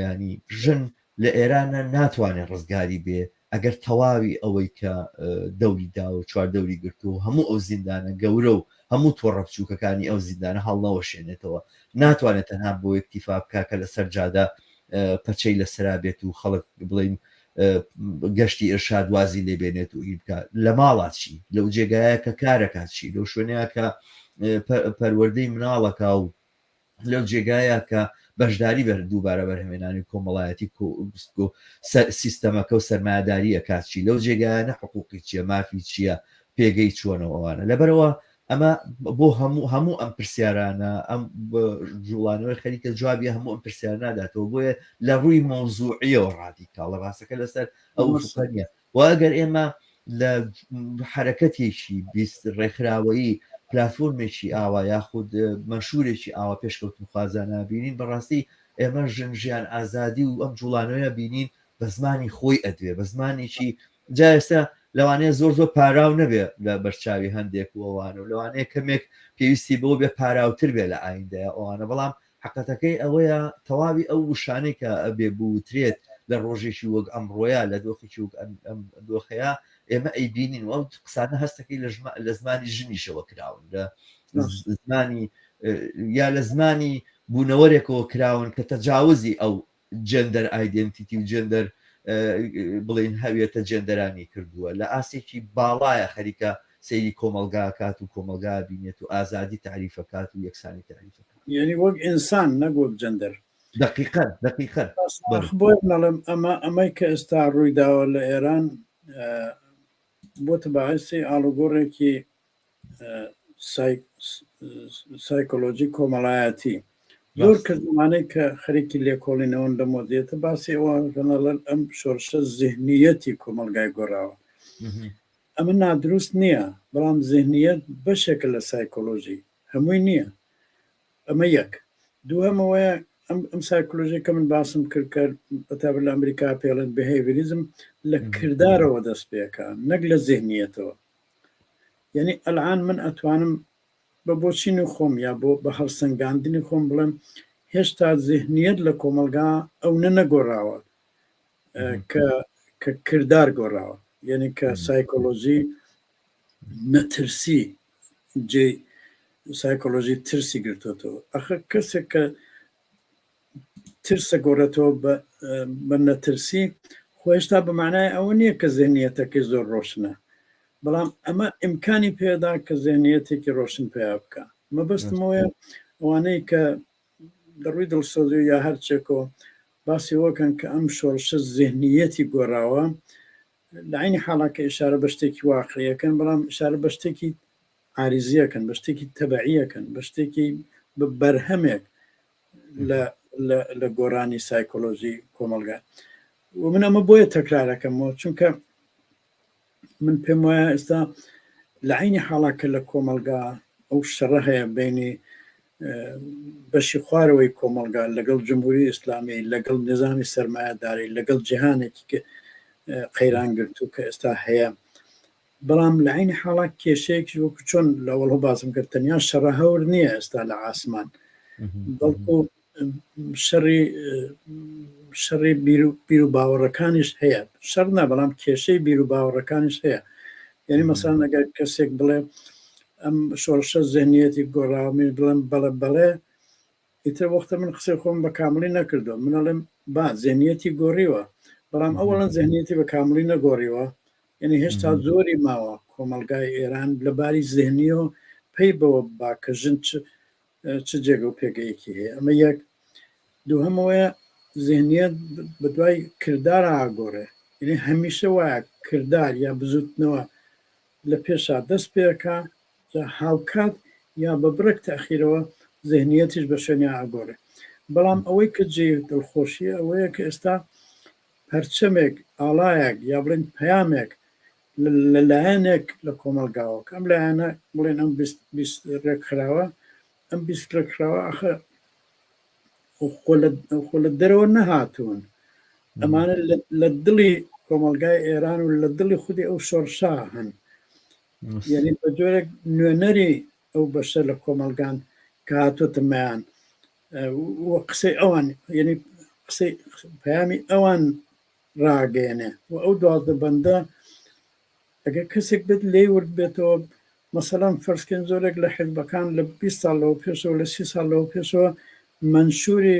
یانی ژن لە ئێرانە ناتوانێت ڕزگاری بێ ئەگەر تەواوی ئەوەی کە دەوری داوە و چواردەوری گرتووە و هەموو ئەو زیندانە گەورە و هەموو تۆڕە بچووکەکانی ئەو زیندانە هەڵنەوەشێنێتەوە ناتوانێت تەنها بۆ ئیکتیفا بکا کە لەسەر جادە پەچەی لەسەرا بێت و خەڵک بڵین گەشتی ئرشاد وازی لێ بێنێت و ئی بکات لە ماڵا چی لەو جێگایە کە کارەکە چی لەو شوێنەیە کە پەروەردەی مناڵەکە و لەو جێگایە کە بەشداری بەر دووبارە بەرهەمێنانی کۆمەڵایەتی سیستەمەکە و سەرمایەداری ئەکات چی لەو جێگایانە حقوقی چییە مافی چییە پێگەی چۆنەوە ئەوانە لەبەرەوە ئەمە بۆ هەموو هەموو ئەم پرسیارانە ئەم جوڵانەوەی خەریکە جوابی هەموو ئەم پرسیار ناداتەوە بۆیە لە ڕووی مەوزوعیەوە ڕادیکاڵە باسەکە لەسەر ئەو نیە و ئەگەر ئێمە لە حەرەکەتێکی 20 ڕێکخراوەیی پلاتفۆرمێکی ئاوا یاخود مەنشورێکی ئاوا پێشکەوتنخوازانە بینین بەڕاستی ئێمە ژن ژیان ئازادی و ئەم جوڵانەوەیە بینین بە زمانی خۆی ئەدوێ بە زمانێکی جا ئێستا لەوانەیە زۆر زۆر پاراو نەبێ لە بەرچاوی هەندێک و ئەوانە و لەوانەیە کەمێک پێویستی بەوە بێ پاراوتر بێ لە ئایندەیە ئەوانە بەڵام حقەتەکەی ئەوەیە تەواوی ئەو وشانەی کە ئەبێ بوترێت لە ڕۆژێکی وەک ئەمڕۆیە لە دۆخێکی وەک ئەم دۆخەیە ئێمە ئەیبینین و ئەو قسانە هەستەکەی لە زمانی ژنیشەوە کراون لە زمانی یا لە زمانی بوونەوەرێکەوە کراون کە تەجاوزی ئەو gender identity و جێندەر بڵێین هەویەتە جێندەرانی کردووە لە ئاستێکی باڵایە خەریکە سەیری کۆمەڵگا کات و کۆمەڵگا بینێت و ئازادی تەعریفەکات و یەکسانی تەعریفەکات. یەعنی وەک ئینسان نەک وەک جێندەر. دەقیقەن دەقیقەن. ئاخ بۆیە نەڵێم ئەمە ئەمەی کە ئێستا ڕووی داوە لە ئێران بۆتە باعیسی ئاڵوگۆڕێکی سایکۆلۆژی کۆمەڵایەتی زۆر کەس ئەمانەی کە خەریکی لێکۆڵینەوەن لە مۆدیەتە باسی ئەوە ئەم شۆرشە زیهنیەتی کۆمەڵگای گۆڕاوە ئەمە نادروست نییە بەڵام زیهنیەت بەشێکە لە سایکۆلۆژی هەمووی نییە ئەمە یەک دووهەمەوەیە ئەم ئەم سایکۆلۆژی کە من باسم کرد کە بەتابەت لە ئەمریکا پێڵێن behaviorism لە کردارەوە دەست پێکە نەک لە زیهنیەتەوە یعنی ئەلعان من ئەتوانم بە بۆچینی خۆم یا بۆ بە هەڵسەنگاندنی خۆم بڵێم هێشتا زیهنیەت لە کۆمەڵگا ئەو نە نەگۆڕاوە کە کە کردار گۆڕاوە یعنی کە سایکۆلۆژی نەترسی جێی سایکۆلۆژی ترسی گرتوتەوە ئەخە کەسێک کە ترسە گۆڕێتەوە بە نەترسی خۆ هێشتا بە معنای ئەوە نییە کە زیهنیەتەکەی زۆر ڕۆشنە بەڵام ئەمە ئیمکانی پێدا کە زیهنیەتێکی ڕۆشن پیا بکە مەبەستمەوەیە ئەوانەی کە لە ڕووی دڵسۆزی یا هەرچێکەوە باسی وەکەن کە ئەم شۆڕشە زیهنیەتی گۆڕاوە لە عینی حاڵا کە ئشارە بە شتێکی واقعیەکەن بەڵام ئشارە بە شتێکی عاریزیەکەن بە شتێکی تەبعیەکەن بە شتێکی بە بەرهەمێک لە لە گۆڕانی سایکۆلۆژی کۆمەڵگا و من ئەمە بۆیە تەکرارەکەمەوە چونکە من پێم وایە ئێستا لە عینی حاڵا کە لە کۆمەڵگا ئەو شەڕە هەیە بینی بەشی خوارەوەی کۆمەڵگا لەگەڵ جمهوری ئیسلامی لەگەڵ نظامی سەرمایەداری لەگەڵ جیهانێکی کە قەیران گرتوو کە ئێستا هەیە بەڵام لە عەینی حاڵا کێشەیەکیش وەکو چۆن لە ئەوەڵەوە باسم کرد تەنیا شەڕە هەور نییە ئێستا لە عاسمان بەڵکو شەڕی شەڕی بیر و باوەڕەکانیش هەیە شەڕ نا بەڵام کێشەی بیر و باوەڕەکانیش هەیە یعنی مەسان ئەگەر کەسێک بڵێ ئەم شۆڕشە زهنیەتی گۆڕاومی بڵێم بەڵێ بەڵێ ئیتر وەختە من قسەی خۆم بە کامڵی نەکردووە من ئەڵێم با زهنیەتی گۆڕیوە بەڵام ئەوەڵەن زهنیەتی بە کامڵی نەگۆڕیوە یعنی هێشتا زۆری ماوە کۆمەڵگای ئێران لە باری زهنیەوە پەی بەوە با کە ژن چ چ جێگە و پێگەیەکی هەیە ئەمە یەک دووهەمەوەیە زهنیەت بە دوای کردار ئاگۆڕێ یعنی هەمیشە وایە کردار یا بزوتنەوە لە پێشا دەست پێکا جا هاوکات یا بە بڕێک تەئخیرەوە زهنیەتیش بە شوێنیا ئەگۆڕێ. بەڵام ئەوەی کە جێی دڵخۆشیە ئەوەیە کە ئێستا پەرچەمێک، ئاڵایەک یا بڵێین پەیامێک لە لایەنێک لە کۆمەڵگاوە کە ئەم لایەنە بڵێن ئەم 20 ڕێکخراوە ئەم 20 ڕێکخراوە ئەخە خۆ لە دەرەوە نەهاتوون ئەمانە لە دڵی کۆمەڵگای ئێران و لە دڵی خودی ئەو شۆڕشە هەن یعنی بە جۆرێک نوێنەری ئەو بەشە لە کۆمەڵگان کە هاتۆتە مەیان و قسەی ئەوان یعنی قسەی پەیامی ئەوان ڕاگەیەنێ و ئەو 12 بەندە ئەگەر کەسێک بێت لێی ورد بێتەوە مەسەلەن فەرزکەین زۆرێک لە حیزبەکان لە 20 ساڵ لەوە پێشەوە لە 30 ساڵ لەوە پێشەوە مەنشوری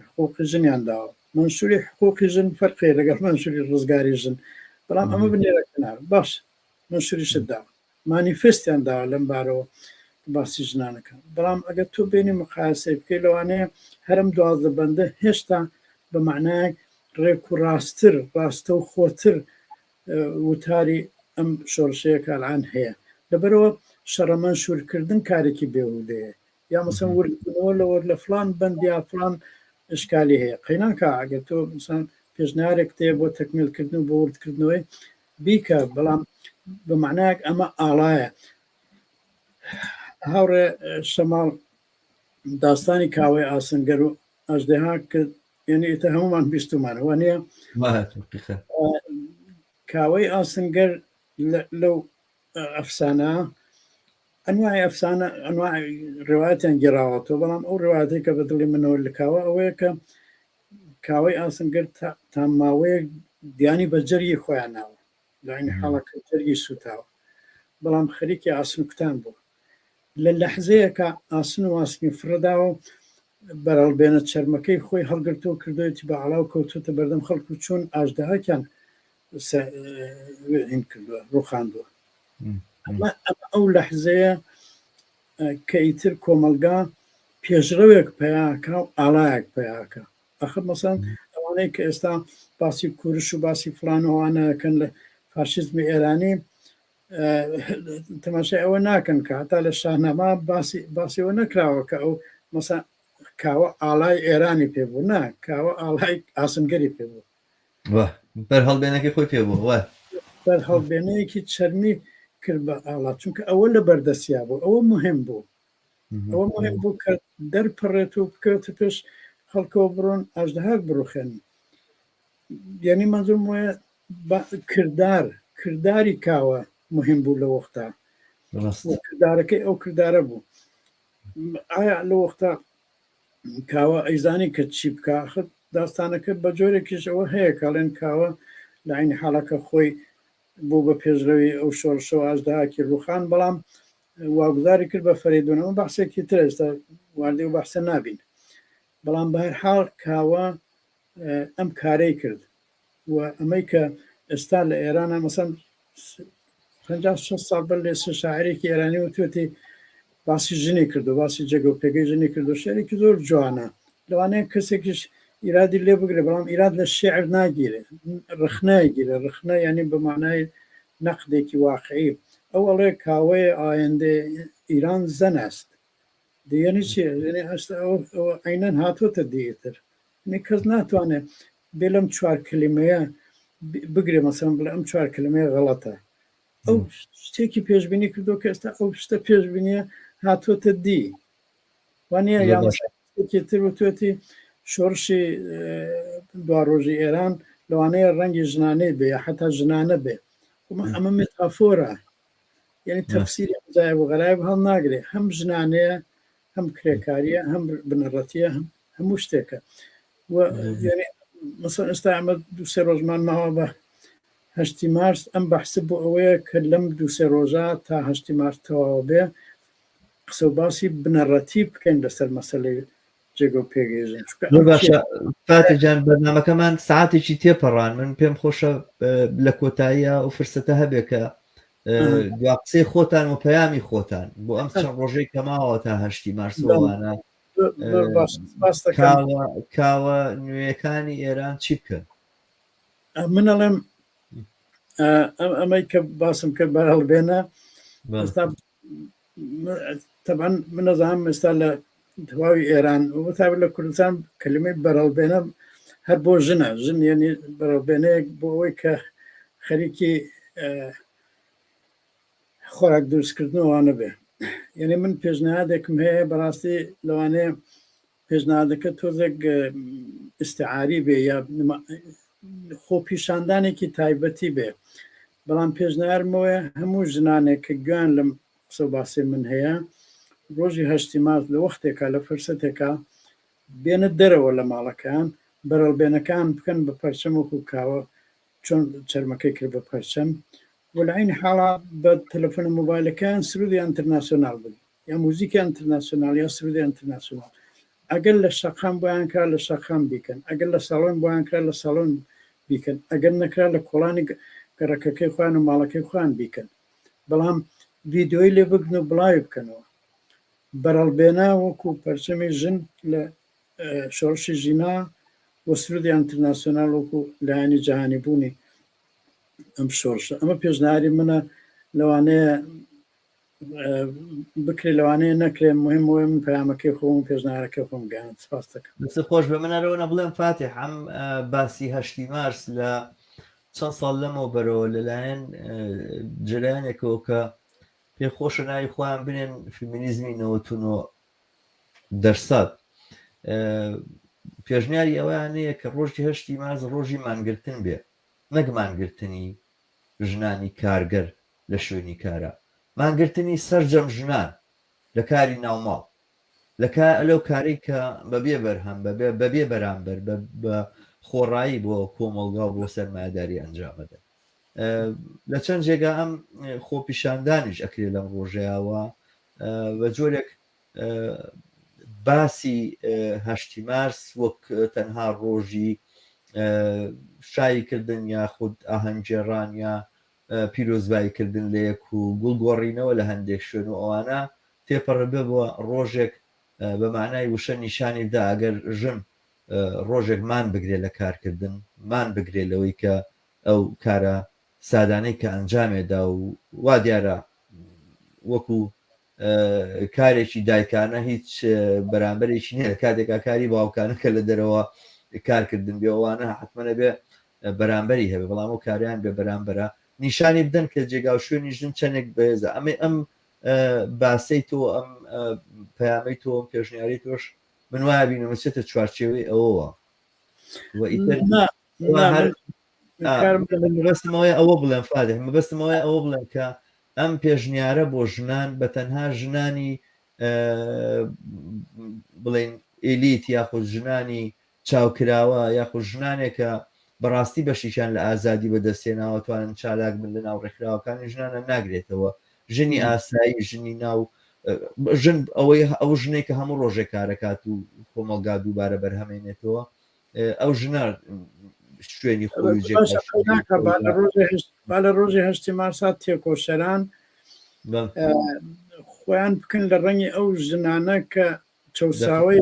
حقوقی ژنیان داوە. مەنشوری حقوقی ژن فەرقی لەگەڵ مەنشوری ڕزگاری ژن بەڵام ئەمە بنێرە کنار باش مەنشوریشت داوە مانیفستیان داوە لەم بارەوە باسی ژنانەکە بەڵام ئەگەر تۆ بێنی مقایسەی بکەی لەوانەیە هەرم 12 بەندە هێشتا بە معنایەک ڕێک و ڕاستتر ڕاستە و خۆتر وتاری ئەم شۆڕشەیە کە الان هەیە لەبەرەوە شەڕە مەنشورکردن کارێکی بێهودەیە یا مەسەن وردبوونەوە لەوە لە فلان بەند یا فلان ئشکالی هەیە قەیناکە ئەگەر تۆ مەسەن پێشنیارێک تێ بۆ تەکمیلکردن و بۆ وردکردنەوەی بیکە بەڵام بە معنایەک ئەمە ئاڵایە هاوڕێ شەماڵ داستانی کاوەی ئاسنگەر و ئەژدەها کە یعنی ئیتر هەمومان بیستومانە وانە کاوەی ئاسنگەر لەو ئەفسانە ئەنوای ئەفسانە ئەنوای ڕوایەتیان گێڕاوەتەوە بەڵام ئەو ڕوایەتەی کە بە دڵی منەوە لکاوە ئەوەیە کە کاوەی ئاسنگەر تا ماوەیەک دیانی بە جەرگی خۆیان ناوە لە عین حاڵەکە جەرگی سووتاوە بەڵام خەریکی ئاسن کوتان بووە لە لەحزەیەکە ئاسن و ئاسنی فڕێداوە و بەرەڵبێنە چەرمەکەی خۆی هەڵگرتووە کردوێتی بە ئاڵاو کەوتوتە بەردەم خەڵک و چۆن ئاژدەهاکیان هین کردووە ڕوخاندووە ئەمە ئەو لەحزەیە کە ئیتر کۆمەڵگا پێشڕەوێک پیاکە و ئاڵایەک پیاکە ئەخر مەسەن ئەوانەی کە ئێستا باسی کورش و باسی فلان و ئەوانەکەن لە فاشیزمی ئێرانی تەماشای ئەوە ناکەن کە هەتا لە شاهنامە باسی باسی ئەوە نەکراوە کە ئەو مەسا کاوە ئاڵای ئێرانی پێ بوو نا کاوە ئاڵای ئاسنگەری پێ بوو بەرهەڵبێنەکەی خۆی پێ بوو وە بەرهەڵبێنەیەکی چەرمی کرد بە ئاڵا چونکە ئەوە لە بەردەستیا بوو ئەوە مهم بوو ئەوە مهم بوو کە دەرپەڕێت و بکەوێتە پێش خەڵکەوە بڕۆن ئاژدەهاک بڕوخێنن یعنی مەنزوم وایە کردار کرداری کاوە مهم بوو لە وەختا کردارەکەی ئەو کردارە بوو ئایا لە وەختا کاوە ئەیزانی کە چی بکا ئەخر داستانەکە بە جۆرێکیش ئەوە هەیە کاڵێن کاوە لە عین حاڵەکە خۆی بوو بە پێشڕەوی ئەو شۆڕشەوە ئاژدەهاکی ڕوخان بەڵام واگوزاری کرد بە فەرەیدون ئەمە بەحسێکی ترە ئێستا واردی ئەو بەحسە نابین بەڵام بەهەرحاڵ کاوە ئەم کارەی کرد و ئەمەی کە ئێستا لە ئێرانە مەسەن 50 60 ساڵ بەر لە ئێستا شاعرێکی ئێرانی وتوێتی باسی ژنی کردو باسی جێگە و پێگەی ژنی کردو شعرێکی زۆر جوانە لەوانەیە کەسێکیش ئیرادی لێ بگرێ بەڵام ئیراد لە شعر ناگیرێ ڕخنایگیرێ ڕخنە یعنی بە معنای نەقدێکی واقعی ئەو ئەڵێ کاوەیە ئایندە ئیران زەن است یعنی چی یعنی ئەستا ئەو عینەن هاتۆتە دی ئیتر یعنی کەس ناتوانێت بێ لەم چوار کلمەیە بگرێ مەسەن بڵێ ئەم چوار کلمەیە غەڵەتە ئەو شتێکی پێشبینی کردو کە ئێستا ئەو شتە پێشبینیە هاتۆتە دی وانە یا شتێکی تر وتوێتی شۆڕشی دواڕۆژی ئێران لەوانەیە ڕەنگی ژنانەی بێ یا حتا ژنانە بێ ئەمە مێتافۆرە یعنی تەفسیری عەجایب و غەرایب هەڵناگرێ هەم ژنانەیە هەم کرێکاریە هەم بنەڕەتیە هەم هەموو شتێکە و یعنی مەسەن ئێستا ئەمە دوو سێ ڕۆژمان ماوە بە هەشتی مارس ئەم بەحسە بۆ ئەوەیە کە لەم دوو سێ ڕۆژە تا هەشتی مارس تەواوە بێ قسە و باسی بنەڕەتی بکەین لەسەر مەسەلەی جێگە و پێگەی ژن چونکە زۆر ئەم باشە فاتح جان بەرنامەکەمان ساعتێکی تێپەڕان من پێم خۆشە لە کۆتاییە ئەو فرسەتە هەبێ کە دوا قسەی خۆتان و پەیامی خۆتان بۆ ئەم چەند ڕۆژەی کە ماوە تا هەشتی مارسەوانە کاوە کاوە نوێیەکانی ئێران چی بکەن من ئەڵێم ئەمەی کە باسم کرد بەرهەڵبێنە ئێستا تەبعەن من نەزانم ئێستا لە تەواوی ئێران و بەتایبەت لە کوردستان کەلیمەی بەرەڵبێنە هەر بۆ ژنە ژن یعنی بەرەڵبێنەیەک بۆ ئەوەی کە خەریکی خۆراک دروستکردنەوە بێ یعنی من پێشنیادێکم هەیە بەڕاستی لەوانەیە پێشنیادەکە تۆزێک ئیستعاری بێ یا خۆپیشاندانێکی تایبەتی بێ بەڵام پێشنیارمەوەیە هەموو ژنانێک کە گوێیان لەم قسە و باسی من هەیە ڕۆژی هەشتی مارس لە وەختێکا لە فرسەتێکا بێنە دەرەوە لە ماڵەکەیان بەرەڵبێنەکان بکەن بە پەرچەم وەکو کاوە چۆن چەرمەکەی کرد بە پەرچەم و لە عین حاڵا بە تەلەفۆنە مۆبایلەکەیان سرودی ئەنترناسیۆنال بن یا موزیکی ئەنترناسیۆنال یا سرودی ئەنترناسیۆنال. ئەگەر لە شەقام بۆیان کرا لە شەقام بیکەن، ئەگەر لە ساڵۆن بۆیان کرا لە ساڵۆن بیکەن، ئەگەر نەکرا لە کۆڵانی گەڕەکەکەی خۆیان و ماڵەکەی خۆیان بیکەن، بەڵام ڤیدیۆی لێ بگرن و بڵاوی بکەنەوە. بەرەڵبێنە وەکو پەرچەمی ژن لە شۆڕشی ژینا و سرودی ئەنترناسیۆنال وەکو لایەنی جەهانیبوونی ئەم شۆڕشە. ئەمە پێشنیاری منە، لەوانەیە بکرێ لەوانەیە نەکرێ، مهم ئەوەیە من پەیامەکەی خۆم و پێشنیارەکەی خۆم گەیاند. سپاست دەکەم. دەستت خۆش بێ. من هەر ئەوەنە بڵێم فاتیح ئەم باسی هەشتی مارس لە چەند ساڵ لەمەوبەرەوە لەلایەن جەرەیانێکەوە کە پێ خۆشە ناوی خۆیان بنێن فیمینیزمی 99 دەرسەد پێشنیاری ئەوەیان هەیە کە ڕۆژی هەشتی مارس ڕۆژی مانگرتن بێ نەک مانگرتنی ژنانی کارگەر لە شوێنی کارا، مانگرتنی سەرجەم ژنان لە کاری ناوماڵ، لە لەو کارەی کە بە بێ بەرهەم، بە بێ بەرامبەر، بە خۆڕایی بۆ کۆمەڵگا و بۆ سەرمایەداری ئەنجامەدەن. لە چەند جێگا ئەم خۆپیشاندانیش ئەکرێ لەم ڕۆژەیەوە بە جۆرێک باسی هەشتی مارس وەک تەنها ڕۆژی شایی کردن یاخود ئاهەنگگێڕان یا پیرۆزبایی کردن لە یەک و گوڵ گۆڕینەوە لە هەندێک شوێن و ئەوانە تێپەڕبێ بۆ ڕۆژێک بە مانای وشە نیشانی بدا ئەگەر ژن ڕۆژێک مان بگرێ لە کارکردن مان بگرێ لەوەی کە ئەو کارە سادانەی کە ئەنجامێدا و وا دیارە وەکو کارێکی دایکانە هیچ بەرامبەرێکی نییە لە کاتێکا کاری باوکانە کە لە دەرەوە کارکردن بێ ئەوانە حتممە بێ بەرامبەری هەبێ بەڵام ئەو کاریان بێ بەرامبەرە نیشانی بدەن کە جێگا و شوێنی ژن چەندێک بەهێزە ئەمە ئەم باسەی تۆ ئەم پەیامەی تۆ پێشنیاری تۆش من وایە بینم چێتە چوارچێوەی ئەوەوە و ئیتر مەبەستمەوەی ئەوە بڵێم فادح مەبەستمەوەی ئەوە بڵێم کە ئەم پێشنیارە بۆ ژنان بە تەنها ژنانی بڵین ئیلیت یاخود ژنانی چاوکراوە یاخود ژنانێکە بەڕاستی بەشێکیان لە ئازادی بەدەستهێناوە توانن چالاک بن لە ناو ڕێکخراوەکانی ژنانە ناگرێتەوە ژنی ئاسایی ژنی ناو ژن ئەوەی ئەو ژنێک کە هەموو ڕۆژێک کارەکات و کۆمەڵگا دووبارە بەرهەمێنێتەوە ئەو ژنە شوێنی خۆی با لە ڕۆژی هەشتی مارسا تێکۆشەران خۆیان بکەن لە ڕەنگی ئەو ژنانە کە چەساوەی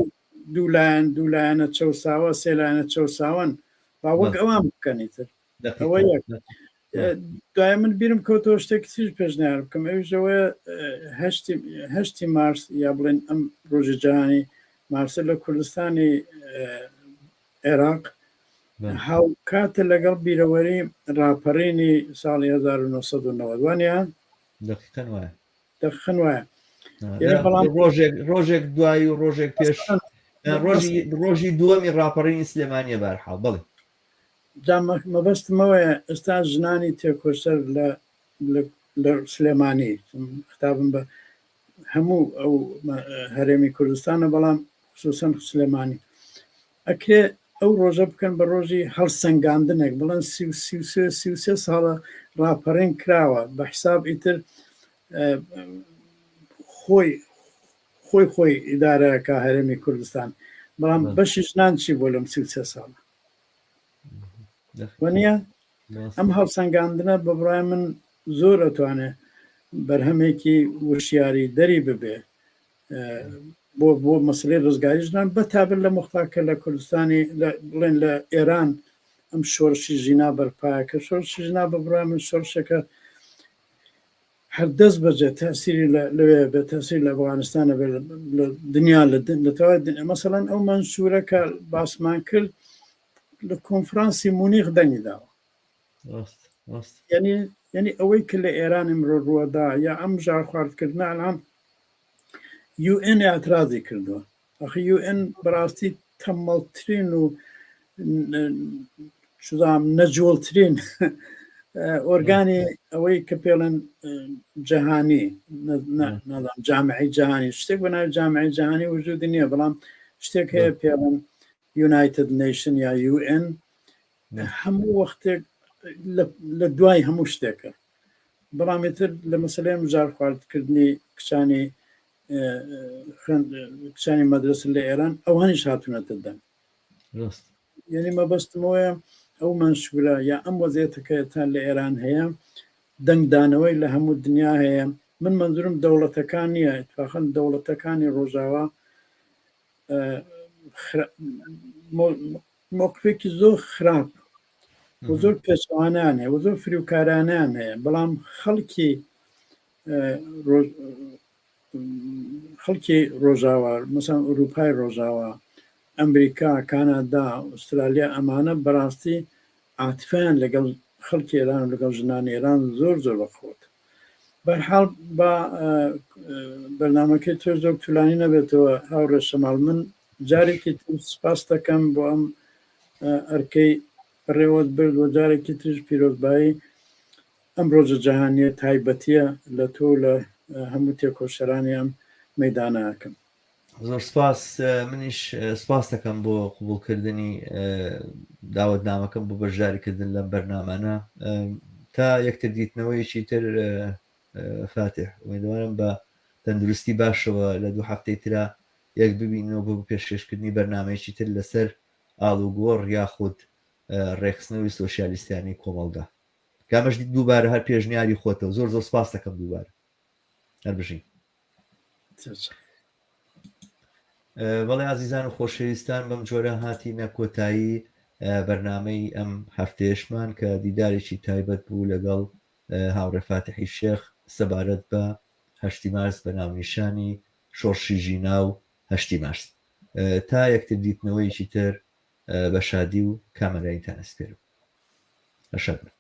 دوولایەن دوولایەنە چەساوە سێلایەنە چەساوەن با وەک ئەوان بکەنی تر ئەوە یەک دوای من بیرم کەوتەوە شتێکی تریش پێشنیار بکەم ئەویش ئەوەیە هەشتی مارس یا بڵێن ئەم ڕۆژی جیهانی مارسە لە کوردستانی عێراق هاوکاتە لەگەڵ بیرەوەری ڕاپەڕینی ساڵی 1990 وانە؟ دقیقاً وایە دقیقاً وایە بەڵام ڕۆژێک ڕۆژێک دوایی و ڕۆژێک پێش ڕۆژی ڕۆژی دووەمی ڕاپەڕینی سلێمانیە بارحاڵ بڵێ جا مەبەستم ئەوەیە ئێستا ژنانی تێکۆشەر لە لە سلێمانی ختابم بە هەموو ئەو هەرێمی کوردستانە بەڵام خصوصا سلێمانی ئەکرێ ئەو ڕۆژە بکەن بە ڕۆژی هەڵسەنگاندنێک بڵێن 33 ساڵە ڕاپەڕین کراوە بە حساب ئیتر خۆی خۆی خۆی ئیدارەکە هەرێمی کوردستان بەڵام بەشی ژنان چی بۆ لەم 33 ساڵە وەنیە ئەم هەڵسەنگاندنە بە بڕای من زۆر ئەتوانێ بەرهەمێکی وشیاری دەری ببێ بۆ بۆ مەسلەی ڕزگاری ژنان بە تابر لە مختاکە کە لە کوردستانی بڵێن لە ئێران ئەم شۆرشی ژینا بەرپایە کە شۆرشی ژینا بە بڕای من شۆرشێکە هەر دەست بەجێ تەئسیری لە لەوێ بێ تەئسیر لە ئەفغانستانە بێ لە دنیا لە لە تەواوی دنیا مەسەڵەن ئەو مەنشوورە کە باسمان کرد لە کۆنفرانسی مونیخ دەنگی داوە ڕاست ڕاست یعنی یعنی ئەوەی کە لە ئێران ئمڕۆ ڕووەدا یا ئەم ژارخواردکردنە ئەلان یو ئێن اعتراضی کردووە ئەخی یو ئێن بەڕاستی تەمەڵترین و چزام نەجوڵترین ئۆرگانی ئەوەی کە پێڵێن جەهانی نازانم جامعی جەهانی شتێک بە ناوی جامعی جەهانی وجودی نییە بەڵام شتێک هەیە پێڵێن یونایتد نەیشن یا یو ئێن هەموو وەختێک لە دوای هەموو شتێکە بەڵام ئیتر لە مەسلەی مژار خواردکردنی کچانی. کچانی مەدرسن لە ئێران ئەوانیش هاتوونەتە دەنگ. یعنی مەبەستمەوەیە ئەو مەنشورە یا ئەم وەزیەتەکە تا لە ئێران هەیە دەنگدانەوەی لە هەموو دنیا هەیە من مەنزورم دەوڵەتەکان نییە ئیتفاقەن دەوڵەتەکانی ڕۆژاوا مۆقفێکی زۆر خراپ و زۆر پێچەوانیان هەیە و زۆر فریوکارانیان هەیە بەڵام خەڵکی خەڵکی ڕۆژاوا مەسەن ئوروپای ڕۆژاوا ئەمریکا کانادا ئوسترالیا ئەمانە بەڕاستی عاتفیان لەگەڵ خەڵکی ئێران و لەگەڵ ژنانی ئێران زۆر زۆر بەقوەت بەرحاڵ با بەرنامەکەی تۆش زۆر تولانی نەبێتەوە هاوڕێ شەماڵ من جارێکی تر سپاس دەکەم بۆ ئەم ئەرکەی بەڕێوەت برد و جارێکی تریش پیرۆزبایی ئەم ڕۆژە جەهانیە تایبەتیە لە تۆ و لە هەموو تێکۆشەرانی ئەم مەیدانە ئەکەم. زۆر سپاس منیش سپاس دەکەم بۆ قبوڵکردنی داوەتنامەکەم بۆ بەشداریکردن لەم بەرنامانە تا یەکتر دیتنەوەیەکی تر فاتح ئومێدەوارم بە تەندروستی باشەوە لە دوو هەفتەی ترا یەک ببینەوە بۆ پێشکەشکردنی بەرنمەیەکی تر لەسەر ئاڵوگۆڕ یاخود ڕێکخستنەوەی سۆسیالیستیانی کۆمەڵگا کامەش دووبارە هەر پێشنیاری خۆتەوە زۆر زۆر سپاس دەکەم دووبارە هەر بژین. بەڵێ ئازیزان و خۆشەویستان بەم جۆرە هاتینە کۆتایی بەرنامەی ئەم هەفتەیەشمان کە دیدارێکی تایبەت بوو لەگەڵ هاوڕێ فاتحی شێخ سەبارەت بە هەشتی مارس بە ناونیشانی شۆڕشی ژینا و هەشتی مارس تا یەکتر دیتنەوەیەکی تر بە شادی و کامەرانیتان ئەسپێرم. هەر شاد بن.